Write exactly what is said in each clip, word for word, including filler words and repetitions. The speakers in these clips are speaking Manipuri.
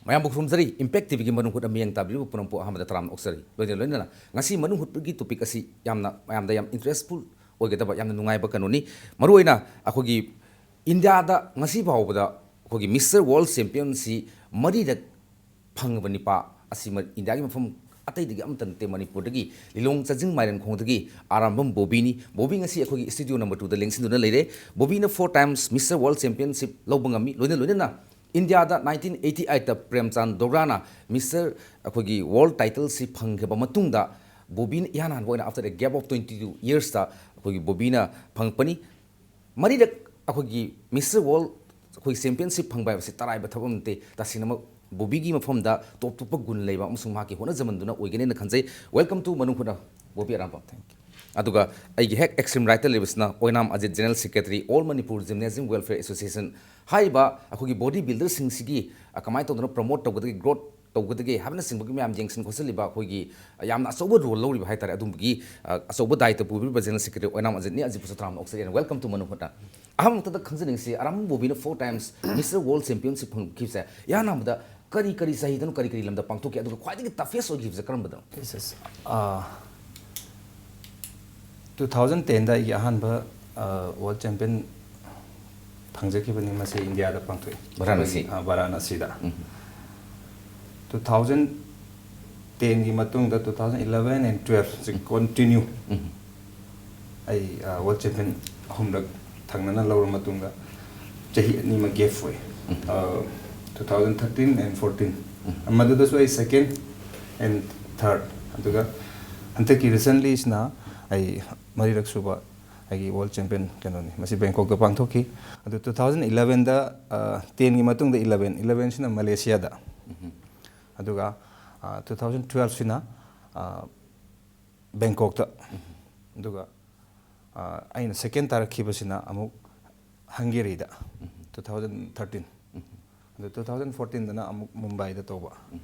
ꯃꯌꯥꯝꯕꯨ ꯈꯨꯔꯨꯝꯖꯔꯤ꯫ ꯏꯝꯄꯦꯛ ꯇꯤꯚꯤꯒꯤ ꯃꯅꯨꯡ ꯍꯨꯠꯅ ꯃꯤꯠꯌꯦꯡ ꯇꯥꯕꯤꯔꯤꯕ ꯄꯨꯝꯅꯃꯛꯄꯨ ꯑꯍꯥꯟꯕꯗ ꯇꯔꯥꯝꯅ ꯑꯣꯛꯆꯔꯤ꯫ ꯂꯣꯏꯅ ꯂꯣꯏꯅꯅ ꯉꯁꯤ ꯃꯅꯨꯡ ꯍꯨꯠꯄꯒꯤ ꯇꯣꯄꯤꯛ ꯑꯁꯤ ꯌꯥꯝꯅ ꯃꯌꯥꯝꯗ ꯌꯥꯝ ꯏꯟꯇꯔꯦꯁꯐꯨꯜ ꯑꯣꯏꯒꯗꯕ, ꯌꯥꯝꯅ ꯅꯨꯡꯉꯥꯏꯕ ꯀꯩꯅꯣꯅꯤ꯫ ꯃꯔꯨꯑꯣꯏꯅ ꯑꯩꯈꯣꯏꯒꯤ ꯏꯟꯗꯤꯌꯥꯗ ꯉꯁꯤ ꯐꯥꯎꯕꯗ ꯑꯩꯈꯣꯏꯒꯤ ꯃꯤꯁꯇꯔ ꯋꯥꯔꯜ ꯆꯦꯝꯄꯤꯌꯟꯁꯤ ꯃꯔꯤꯔꯛ ꯐꯪꯉꯕ ꯅꯤꯄꯥ ꯑꯁꯤ ꯃ-, ꯏꯟꯗꯤꯌꯥꯒꯤ ꯃꯐꯝ ꯑꯇꯩꯗꯒꯤ ꯑꯃꯠꯇ ꯅꯠꯇꯦ, ꯃꯅꯤꯄꯨꯔꯗꯒꯤ ꯂꯤꯂꯣꯡ ꯆꯥꯖꯤꯡ ꯃꯥꯏꯔꯦꯟꯈꯣꯡꯗꯒꯤ ꯑꯔꯥꯝꯕꯝ ꯕꯣꯕꯤꯅꯤ꯫ ꯕꯣꯕꯤ ꯉꯁꯤ ꯑꯩꯈꯣꯏꯒꯤ ꯁ꯭ꯇꯨꯗꯤꯑꯣ ꯅꯝꯕꯔ ꯇꯨꯗ ꯂꯦꯡꯁꯤꯟꯗꯨꯅ ꯂꯩꯔꯦ꯫ ꯕꯣꯕꯤꯅ four times mister world championship ꯂꯧꯕ ꯉꯝꯃꯤ꯫ ꯂꯣꯏꯅ ꯂꯣꯏꯅꯅ ꯏꯟꯗꯤꯌꯥꯗ ꯅꯥꯏꯟꯇꯤꯟ ꯑꯩꯠꯇꯤ ꯑꯩꯠꯇ ꯄ꯭ꯔꯦꯝꯆꯥꯟ ꯗꯣꯒ꯭ꯔꯥꯅ ꯃꯤꯁꯇꯔ ꯑꯩꯈꯣꯏꯒꯤ ꯋꯥꯔꯜ ꯇꯥꯏꯇꯜꯁꯤ ꯐꯪꯈ꯭ꯔꯕ ꯃꯇꯨꯡꯗ ꯕꯣꯕꯤꯅ ꯏꯍꯥꯟ ꯍꯥꯟꯕ ꯑꯣꯏꯅ, after a gap of twenty two yearsꯇ ꯑꯩꯈꯣꯏꯒꯤ ꯕꯣꯕꯤꯅ ꯐꯪꯉꯛꯄꯅꯤ꯫ ꯃꯔꯤꯔꯛ ꯑꯩꯈꯣꯏꯒꯤ ꯃꯤꯁꯇꯔ ꯋꯥꯔꯜ ꯑꯩꯈꯣꯏ ꯆꯦꯝꯄꯤꯌꯟꯁꯤꯞ ꯐꯪꯕ ꯍꯥꯏꯕꯁꯤ ꯇꯔꯥꯏꯕ ꯊꯕꯛ ꯅꯠꯇꯦ꯫ ꯇꯁꯦꯡꯅꯃꯛ ꯕꯣꯕꯤꯒꯤ ꯃꯐꯝꯗ ꯇꯣꯞ ꯇꯣꯞꯄ ꯒꯨꯟ ꯂꯩꯕ ꯑꯃꯁꯨꯡ ꯃꯍꯥꯛꯀꯤ ꯍꯣꯠꯅꯖꯃꯟꯗꯨꯅ ꯑꯣꯏꯒꯅꯦꯅ ꯈꯟꯖꯩ꯫ Welcome to ꯃꯅꯨꯡ ꯍꯨꯠꯅ, ꯕꯣꯕꯤ ꯑꯔꯥꯝꯕꯝ꯫ Thank you꯫ ꯑꯗꯨꯒ ꯑꯩꯒꯤ ꯍꯦꯛ ꯑꯦꯛꯁꯇ꯭ꯔꯤꯝ ꯔꯥꯏꯠꯇ ꯂꯩꯕꯁꯤꯅ Oinam Ajit, general secretary, All Manipur Gymnasium Welfare Association꯫ ꯍꯥꯏꯔꯤꯕ ꯑꯩꯈꯣꯏꯒꯤ ꯕꯣꯗꯤ ꯕꯤꯜꯗꯔꯁꯤꯡꯁꯤꯒꯤ, ꯑ, ꯀꯃꯥꯏꯅ ꯇꯧꯗꯅ ꯄ꯭ꯔꯃꯣꯠ ꯇꯧꯒꯗꯒꯦ, ꯒ꯭ꯔꯣꯠ ꯇꯧꯒꯗꯒꯦ ꯍꯥꯏꯕꯅꯆꯤꯡꯕꯒꯤ ꯃꯌꯥꯝ ꯌꯦꯡꯁꯤꯟ ꯈꯣꯠꯆꯤꯜꯂꯤꯕ ꯑꯩꯈꯣꯏꯒꯤ, ꯑ, ꯌꯥꯝꯅ ꯑꯆꯧꯕ ꯔꯣꯜ ꯂꯧꯔꯤꯕ ꯍꯥꯏꯇꯥꯔꯦ, ꯑꯗꯨꯝꯕꯒꯤ, ꯑ, ꯑꯆꯧꯕ ꯗꯥꯏꯇ ꯄꯨꯕꯤꯔꯤꯕ ꯖꯦꯅꯔꯦꯜ ꯁꯦꯀ꯭ꯔꯦꯇꯔꯤ ꯑꯣꯏꯅꯥꯝ ꯑꯖꯤꯠꯅꯤ꯫ ꯑꯖꯤꯠꯄꯨꯁꯨ ꯇꯔꯥꯝꯅ ꯑꯣꯛꯆꯔꯤ꯫ Welcome to ꯃꯅꯨꯡ ꯍꯨꯠꯅ꯫ ꯑꯍꯥꯟꯕꯃꯛꯇꯗ ꯈꯪꯖꯅꯤꯡꯉꯤꯁꯤ, ꯑꯔꯥꯝꯕꯝ ꯕꯣꯕꯤꯅ four times mister world championship ꯐꯪꯈꯤꯕꯁꯦ, ꯏꯍꯥꯟ ꯍꯥꯟꯕꯗ ꯀꯔꯤ ꯀꯔꯤ ꯆꯍꯤꯗꯅꯣ, ꯀꯔꯤ ꯀꯔꯤ ꯂꯝꯗ ꯄꯥꯡꯊꯣꯛꯈꯤ, ꯑꯗꯨꯒ ꯈ꯭ꯋꯥꯏꯗꯒꯤ ꯇꯐꯦꯁ ꯑꯣꯏꯈꯤꯕꯁꯦ ꯀꯔꯝꯕꯗꯅꯣ? Yes, yes. ꯑꯥ, two thousand tenꯗ ꯑꯩꯒꯤ ꯑꯍꯥꯟꯕ, ꯑꯥ, ꯋꯥꯔꯜ ꯆꯦꯝꯄꯤꯌꯟ ꯐꯪꯖꯈꯤꯕꯅꯤ꯫ ꯃꯁꯤ ꯏꯟꯗꯤꯌꯥꯗ ꯄꯥꯡꯊꯣꯛꯏ꯫ ꯚꯥꯔꯥꯅꯥꯁꯤ꯫ ꯑꯩꯈꯣꯏꯒꯤ, ꯑꯥ, ꯚꯥꯔꯥꯅꯥꯁꯤꯗ꯫ ꯎꯝ꯫ Two thousand tenꯒꯤ ꯃꯇꯨꯡꯗ two thousand eleven and twelveꯁꯤ um. Continue ꯎꯝ꯫ ꯑꯩ, ꯑ, ꯋꯥꯔꯜ ꯆꯦꯝꯄꯤꯌꯟ ꯑꯍꯨꯝꯂꯛ ꯊꯪꯅꯅ ꯂꯧꯔ ꯃꯇꯨꯡꯗ ꯆꯍꯤ ꯑꯅꯤꯃꯛ ꯒꯦꯞ ꯑꯣꯏ꯫ ꯎꯝ꯫ ꯑ, two thousand thirteen and fourteen꯫ ꯎꯝ꯫ ꯃꯗꯨꯗꯁꯨ ꯑꯩ second and third꯫ ꯑꯗꯨꯒ ꯍꯟꯗꯛꯀꯤ recentlyꯁꯤꯅ ꯑꯩ ꯃꯔꯤꯔꯛ ꯁꯨꯕ ꯑꯩꯒꯤ ꯋꯥꯔꯜ ꯆꯦꯝꯄꯤꯌꯟ ꯀꯩꯅꯣꯅꯤ꯫ ꯃꯁꯤ ꯕꯦꯡꯀꯣꯛꯇ ꯄꯥꯡꯊꯣꯛꯈꯤ꯫ ꯑꯗꯨ two thousand elevenꯗ, ꯑ, tenꯒꯤ ꯃꯇꯨꯡꯗ eleven, elevenꯁꯤꯅ ꯃꯂꯦꯁꯤꯌꯥꯗ꯫ ꯎꯝ꯫ ꯑꯗꯨꯒ, ꯑ, two thousand twelveꯁꯤꯅ, ꯑ, ꯕꯦꯡꯀꯣꯛꯇ꯫ ꯎꯝ꯫ ꯑꯗꯨꯒ, ꯑ, ꯑꯩꯅ second ꯇꯥꯔꯛꯈꯤꯕꯁꯤꯅ ꯑꯃꯨꯛ ꯍꯪꯒꯦꯔꯤꯗ, ꯎꯝ꯫ Two thousand thirteen꯫ ꯎꯝ꯫ ꯑꯗꯨ two thousand fourteenꯗꯅ ꯑꯃꯨꯛ ꯃꯨꯝꯕꯥꯏꯗ ꯇꯧꯕ꯫ ꯎꯝ꯫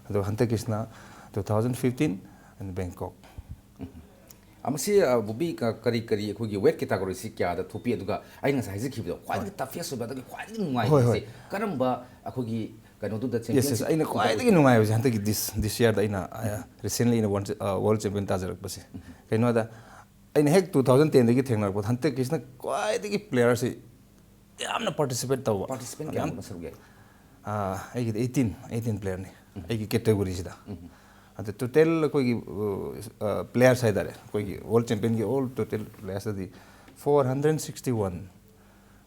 ꯑꯗꯨꯒ ꯍꯟꯗꯛꯀꯤꯁꯤꯅ two thousand fifteen and Bangkok꯫ ꯎꯝ꯫ ꯑ, ꯃꯁꯤ, ꯑ, ꯕꯣꯕꯤ, ꯀ-, ꯀꯔꯤ ꯀꯔꯤ ꯑꯩꯈꯣꯏꯒꯤ weight categoryꯁꯤ ꯀꯌꯥꯗ ꯊꯣꯛꯄꯤ? ꯑꯗꯨꯒ ꯑꯩꯅ ꯉꯁꯥꯏ ꯍꯥꯏꯖꯈꯤꯕꯗꯣ, ꯈ꯭ꯋꯥꯏꯗꯒꯤ ꯍꯣꯏ꯫ Toughest ꯑꯣꯏꯕ, ꯑꯗꯒꯤ ꯈ꯭ꯋꯥꯏꯗꯒꯤ ꯍꯣꯏ, ꯍꯣꯏ꯫ ꯅꯨꯡꯉꯥꯏꯕꯁꯤ ꯀꯔꯝꯕ ꯑꯩꯈꯣꯏꯒꯤ ꯀꯩꯅꯣꯗꯨꯗ ꯌꯦꯁ ꯌꯦꯁ ꯑꯩꯅ championship ꯈ꯭ꯋꯥꯏꯗꯒꯤ ꯅꯨꯡꯉꯥꯏꯕꯁꯦ ꯍꯟꯗꯛꯀꯤ ꯗꯤꯁ ꯗꯤꯁ ꯌꯥꯔꯗ ꯑꯩꯅ ꯔꯤꯁꯦꯟꯂꯤ ꯑꯩꯅ ꯋꯥꯔꯜ ꯆꯦꯝꯄꯤꯌꯟ ꯇꯥꯖꯔꯛꯄꯁꯦ꯫ ꯀꯩꯅꯣꯗ ꯑꯩꯅ ꯍꯦꯛ ꯇꯨ ꯊꯥꯎꯖꯟ ꯇꯦꯟꯗꯒꯤ ꯊꯦꯡꯅꯔꯛꯄꯗ ꯍꯟꯗꯛꯀꯤꯁꯤꯅ ꯈ꯭ꯋꯥꯏꯗꯒꯤ ꯄ꯭ꯂꯦꯌꯔꯁꯤ ꯌꯥꯝꯅ ꯄꯥꯔꯇꯤꯁꯤꯄꯦꯠ ꯇꯧꯕ꯫ ꯄꯥꯔꯇꯤꯁꯤꯄꯦꯟ ꯌꯥꯝ ꯀꯌꯥꯒꯨꯝꯕ ꯁꯔꯨꯛ ꯌꯥꯏ? ꯑꯥ, ꯑꯩꯒꯤꯗꯤ ꯑꯩꯠꯇꯤꯟ ꯑꯩꯠꯇꯤꯟ ꯄ꯭ꯂꯦꯌꯔꯅꯤ ꯑꯩꯒꯤ ꯀꯦꯇꯦꯒꯣꯔꯤꯁꯤꯗ꯫ ꯑꯗ ꯇꯣꯇꯦꯜ ꯑꯩꯈꯣꯏꯒꯤ ꯄ꯭ꯂꯦꯌꯔꯁ ꯍꯥꯏꯇꯥꯔꯦ, ꯑꯩꯈꯣꯏꯒꯤ ꯋꯥꯔꯜ ꯆꯦꯝꯄꯤꯌꯟꯒꯤ ꯑꯣꯜ ꯇꯣꯇꯦꯜ ꯄ꯭ꯂꯦꯌꯔꯁꯇꯗꯤ ꯐꯣꯔ ꯍꯟꯗ꯭ꯔꯦꯠ ꯁꯤꯛꯁꯇꯤ ꯋꯥꯟ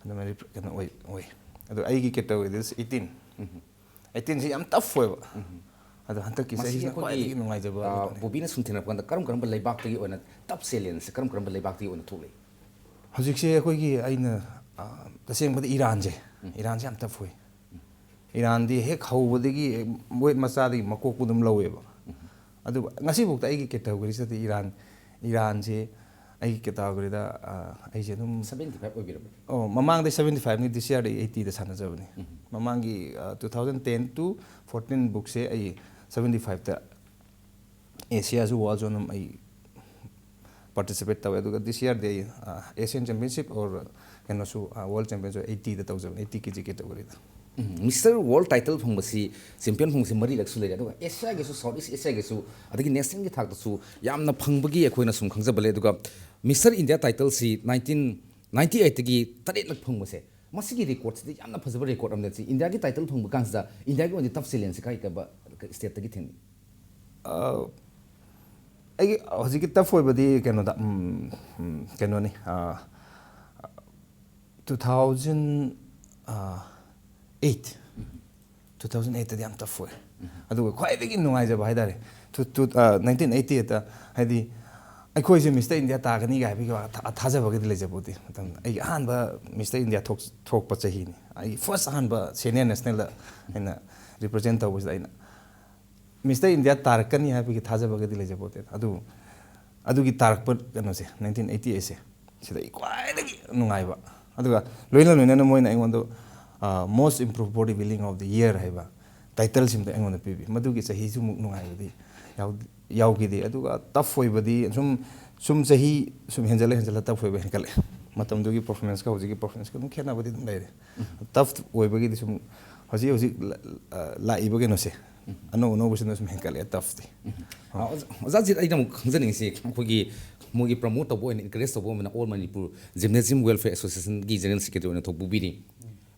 ꯑꯗꯨꯃꯥꯏꯅ ꯀꯩꯅꯣ ꯑꯣꯏ ꯑꯣꯏ ꯑꯗꯣ ꯑꯩꯒꯤ ꯀꯦꯇꯦꯒꯣꯔꯤꯗ ꯑꯩꯠꯇꯤꯟ꯫ ꯑꯩꯠꯇꯤꯟꯁꯤ ꯌꯥꯝ ꯇꯐ ꯑꯣꯏꯕ꯫ ꯑꯗꯣ ꯍꯟꯗꯛꯀꯤ ꯃꯁꯤ ꯆꯍꯤꯁꯤꯅ ꯑꯩꯈꯣꯏꯒꯤ ꯈ꯭ꯋꯥꯏꯗꯒꯤ ꯅꯨꯡꯉꯥꯏꯖꯕ ꯑ, ꯑꯗꯨꯅꯤ꯫ ꯕꯣꯕꯤꯅ ꯁꯨꯝ ꯊꯦꯡꯅꯔꯛꯄ ꯀꯥꯟꯗ ꯀꯔꯝ ꯀꯔꯝꯕ ꯂꯩꯕꯥꯛꯇꯒꯤ ꯑꯣꯏꯅ ꯇꯐ ꯆꯦꯂꯦꯟꯖꯁꯦ ꯀꯔꯝ ꯀꯔꯝꯕ ꯂꯩꯕꯥꯛꯇꯒꯤ ꯑꯣꯏꯅ ꯊꯣꯛꯂꯛꯏ? ꯍꯧꯖꯤꯛꯁꯦ ꯑꯩꯈꯣꯏꯒꯤ ꯑꯩꯅ ꯑ, ꯇꯁꯦꯡꯕꯗꯤ ꯏꯔꯥꯟꯁꯦ ꯏꯔꯥꯟꯁꯦ ꯌꯥꯝ ꯇꯐ ꯑꯣꯏ꯫ ꯏꯔꯥꯟꯗꯤ ꯍꯦꯛ ꯍꯧꯕꯗꯒꯤ ꯃꯣꯏ ꯃꯆꯥꯗꯒꯤ ꯃꯀꯣꯛꯄꯨ ꯑꯗꯨꯝ ꯂꯧꯋꯦꯕ꯫ ꯑꯗꯨꯒ ꯉꯁꯤꯐꯥꯎꯗ ꯑꯩꯒꯤ ꯀꯦꯇꯦꯒꯣꯔꯤꯁꯤꯗꯗꯤ ꯏꯔꯥꯟ ꯏꯔꯥꯟꯁꯦ ꯑꯩꯒꯤ ꯀꯦꯇꯦꯒꯣꯔꯤꯗ ꯑ, ꯑꯩꯁꯦ ꯑꯗꯨꯝ ꯁꯕꯦꯟꯇꯤ ꯐꯥꯏꯚ ꯑꯣꯏꯕꯤꯔꯝꯃꯦ꯫ ꯑꯣ, ꯃꯃꯥꯡꯗ ꯁꯕꯦꯟꯇꯤ ꯐꯥꯏꯚꯅꯤ, ꯗꯤꯁ ꯌꯥꯔꯗ ꯑꯩꯠꯇꯤꯗ ꯁꯥꯟꯅꯖꯕꯅꯤ꯫ ꯃꯃꯥꯡꯒꯤ two thousand ten to fourteen ꯕꯨꯛꯁꯦ ꯑꯩ ꯁꯕꯦꯟꯇꯤ ꯐꯥꯏꯚꯇ ꯑꯦꯁꯤꯌꯥꯁꯨ ꯋꯥꯔꯜꯁꯨ ꯑꯗꯨꯝ ꯑꯩ ꯄꯥꯔꯇꯤꯁꯤꯄꯦꯠ ꯇꯧꯋꯦ꯫ ꯑꯗꯨꯒ ꯗꯤꯁ ꯌꯥꯔꯗꯤ ꯑꯩ ꯑꯦꯁꯤꯌꯥꯟ ꯆꯦꯝꯄꯤꯌꯟꯁꯤꯞ ꯑꯣꯔ ꯀꯩꯅꯣꯁꯨ ꯋꯥꯔꯜ ꯆꯦꯝꯄꯤꯌꯟꯁꯨ ꯑꯩꯠꯇꯤꯗ ꯇꯧꯖꯕꯅꯤ, ꯑꯩꯠꯇꯤ ꯀꯦ ꯖꯤ ꯀꯦꯇꯦꯒꯣꯔꯤꯗ꯫ ꯃꯤꯁꯇꯔ ꯋꯥꯔꯜ ꯇꯥꯏꯇꯜ ꯐꯪꯕꯁꯤ, ꯆꯦꯝꯄꯤꯌꯟ ꯐꯪꯕꯁꯤ ꯃꯔꯤꯔꯛꯁꯨ ꯂꯩꯔꯦ, ꯑꯗꯨꯒ ꯑꯦꯁꯤꯌꯥꯒꯤꯁꯨ, ꯁꯥꯎꯠ ꯏꯁ ꯑꯦꯁꯤꯌꯥꯒꯤꯁꯨ, ꯑꯗꯒꯤ ꯅꯦꯁꯅꯦꯜꯒꯤ ꯊꯥꯛꯇꯁꯨ ꯌꯥꯝꯅ ꯐꯪꯕꯒꯤ ꯑꯩꯈꯣꯏꯅ ꯁꯨꯝ ꯈꯪꯖꯕ ꯂꯩ꯫ ꯑꯗꯨꯒ ꯃꯤꯁꯇꯔ ꯏꯟꯗꯤꯌꯥ ꯇꯥꯏꯇꯜꯁꯤ ꯅꯥꯏꯟꯇꯤꯟ ꯅꯥꯏꯟꯇꯤ ꯑꯩꯠꯇꯒꯤ ꯇꯔꯦꯠꯂꯛ ꯐꯪꯕꯁꯦ, ꯃꯁꯤꯒꯤ ꯔꯦꯀꯣꯔꯗꯁꯤꯗꯤ ꯌꯥꯝꯅ ꯐꯖꯕ ꯔꯦꯀꯣꯔꯗ ꯑꯃꯅꯤ꯫ ꯁꯤ ꯏꯟꯗꯤꯌꯥꯒꯤ ꯇꯥꯏꯇꯜ ꯐꯪꯕ ꯀꯥꯟꯁꯤꯗ ꯏꯟꯗꯤꯌꯥꯒꯤ ꯑꯣꯏꯅꯗꯤ ꯇꯐ ꯆꯦꯂꯦꯟꯖꯁꯦ ꯀꯥꯏ ꯀꯔꯝꯕ ꯁ꯭ꯇꯦꯠꯇꯒꯤ ꯊꯦꯡꯅꯩ? ꯑ, ꯑꯩꯒꯤ ꯍꯧꯖꯤꯛꯀꯤ ꯇꯐ ꯑꯣꯏꯕꯗꯤ ꯀꯩꯅꯣꯗ ꯎꯝ, ꯎꯝ, ꯀꯩꯅꯣꯅꯤ, ꯑ, two thousand eight two thousand ꯑꯩꯠꯇꯗꯤ ꯌꯥꯝ ꯇꯐ ꯑꯣꯏ꯫ ꯑꯗꯨꯒ ꯈ꯭ꯋꯥꯏꯗꯒꯤ ꯅꯨꯡꯉꯥꯏꯖꯕ ꯍꯥꯏꯇꯥꯔꯦ, ꯇꯨ ꯇꯨ ꯅꯥꯏꯟꯇꯤꯟ ꯑꯩꯠꯇꯤ ꯑꯩꯠꯇ, ꯍꯥꯏꯗꯤ ꯑꯩꯈꯣꯏꯁꯦ ꯃꯤꯁꯇꯔ ꯏꯟꯗꯤꯌꯥ ꯇꯥꯒꯅꯤꯒ ꯍꯥꯏꯕꯒꯤ ꯋꯥ ꯊꯥ- ꯊꯥꯖꯕꯒꯗꯤ ꯂꯩꯖꯕ ꯄꯣꯠꯇꯦ꯫ ꯃꯇꯝꯗ ꯑꯩꯒꯤ ꯑꯍꯥꯟꯕ ꯃꯤꯁꯇꯔ ꯏꯟꯗꯤꯌꯥ ꯊꯣꯛ- ꯊꯣꯛꯄ ꯆꯍꯤꯅꯤ꯫ ꯑꯩꯒꯤ ꯐꯥꯔꯁ ꯑꯍꯥꯟꯕ ꯁꯦꯅꯤꯌꯔ ꯅꯦꯁꯅꯦꯜꯗ ꯑꯩꯅ ꯔꯤꯄ꯭ꯔꯖꯦꯟ ꯇꯧꯕꯁꯤꯗ ꯑꯩꯅ ꯃꯤꯁꯇꯔ ꯏꯟꯗꯤꯌꯥ ꯇꯥꯔꯛꯀꯅꯤ ꯍꯥꯏꯕꯒꯤ ꯊꯥꯖꯕꯒꯗꯤ ꯂꯩꯖꯕ ꯄꯣꯠꯇꯦ꯫ ꯑꯗꯨꯕꯨ ꯑꯗꯨꯒꯤ ꯇꯥꯔꯛꯄ ꯀꯩꯅꯣꯁꯦ, ꯅꯥꯏꯟꯇꯤꯟ ꯑꯩꯠꯇꯤ ꯑꯩꯠꯁꯦ, ꯁꯤꯗ ꯑꯩ ꯈ꯭ꯋꯥꯏꯗꯒꯤ ꯅꯨꯡꯉꯥꯏꯕ꯫ ꯑꯗꯨꯒ ꯂꯣꯏꯅ ꯂꯣꯏꯅꯅ ꯃꯣꯏꯅ ꯑꯩꯉꯣꯟꯗ most improved body building of the year ꯍꯥꯏꯕ ꯇꯥꯏꯇꯜꯁꯤꯃꯗ ꯑꯩꯉꯣꯟꯗ ꯄꯤꯕꯤ꯫ ꯃꯗꯨꯒꯤ ꯆꯍꯤꯁꯨ ꯑꯃꯨꯛ ꯅꯨꯡꯉꯥꯏꯕꯗꯤ ꯌꯥꯎ- ꯌꯥꯎꯈꯤꯗꯦ꯫ ꯑꯗꯨꯒ ꯇꯐ ꯑꯣꯏꯕꯗꯤ ꯁꯨꯝ ꯁꯨꯝ ꯆꯍꯤ ꯁꯨꯝ ꯍꯦꯟꯖꯜꯂ ꯍꯦꯟꯖꯜꯂ ꯇꯐ ꯑꯣꯏꯕ ꯍꯦꯟꯒꯠꯂꯛꯑꯦ꯫ ꯃꯇꯝꯗꯨꯒꯤ ꯄꯔꯐꯣꯔꯃꯦꯟꯁꯀ ꯍꯧꯖꯤꯛꯀꯤ ꯄꯔꯐꯣꯔꯃꯦꯟꯁꯀ ꯑꯗꯨꯝ ꯈꯦꯠꯅꯕꯗꯤ ꯑꯗꯨꯝ ꯂꯩꯔꯦ꯫ ꯇꯐ ꯑꯣꯏꯕꯒꯤꯗꯤ ꯁꯨꯝ ꯃꯁꯤ ꯍꯧꯖꯤꯛ ꯂ- ꯑ, ꯂꯥꯛꯏꯕ ꯀꯩꯅꯣꯁꯦ, ꯑꯅꯧ ꯑꯅꯧꯕꯁꯤꯅ ꯁꯨꯝ ꯍꯦꯟꯒꯠꯂꯛꯑꯦ ꯇꯐꯇꯤ꯫ ꯑ, ꯑꯣꯖꯥ- ꯑꯣꯖꯥ ꯖꯤꯠ, ꯑꯩꯅ ꯑꯃꯨꯛ ꯈꯪꯖꯅꯤꯡꯉꯤꯁꯤ, ꯑꯩꯈꯣꯏꯒꯤ ꯃꯣꯏꯒꯤ ꯄ꯭ꯔꯃꯣꯠ ꯇꯧꯕ ꯑꯣꯏꯅ, ꯏꯟꯀꯔꯦꯖ ꯇꯧꯕ ꯑꯣꯏꯅ ꯑꯣꯜ ꯃꯅꯤꯄꯨꯔ ꯖꯤꯝꯅꯦꯖꯤꯌꯝ ꯋꯦꯜꯐꯤꯌꯔ ꯑꯦꯁꯣꯁꯤꯌꯦꯁꯟꯒꯤ ꯖꯦꯅꯔꯦꯜ ꯁꯦꯀ꯭ꯔꯦꯇꯔꯤ ꯑꯣꯏꯅ ꯊꯣꯛꯄ ꯄꯨꯕꯤꯔꯤ꯫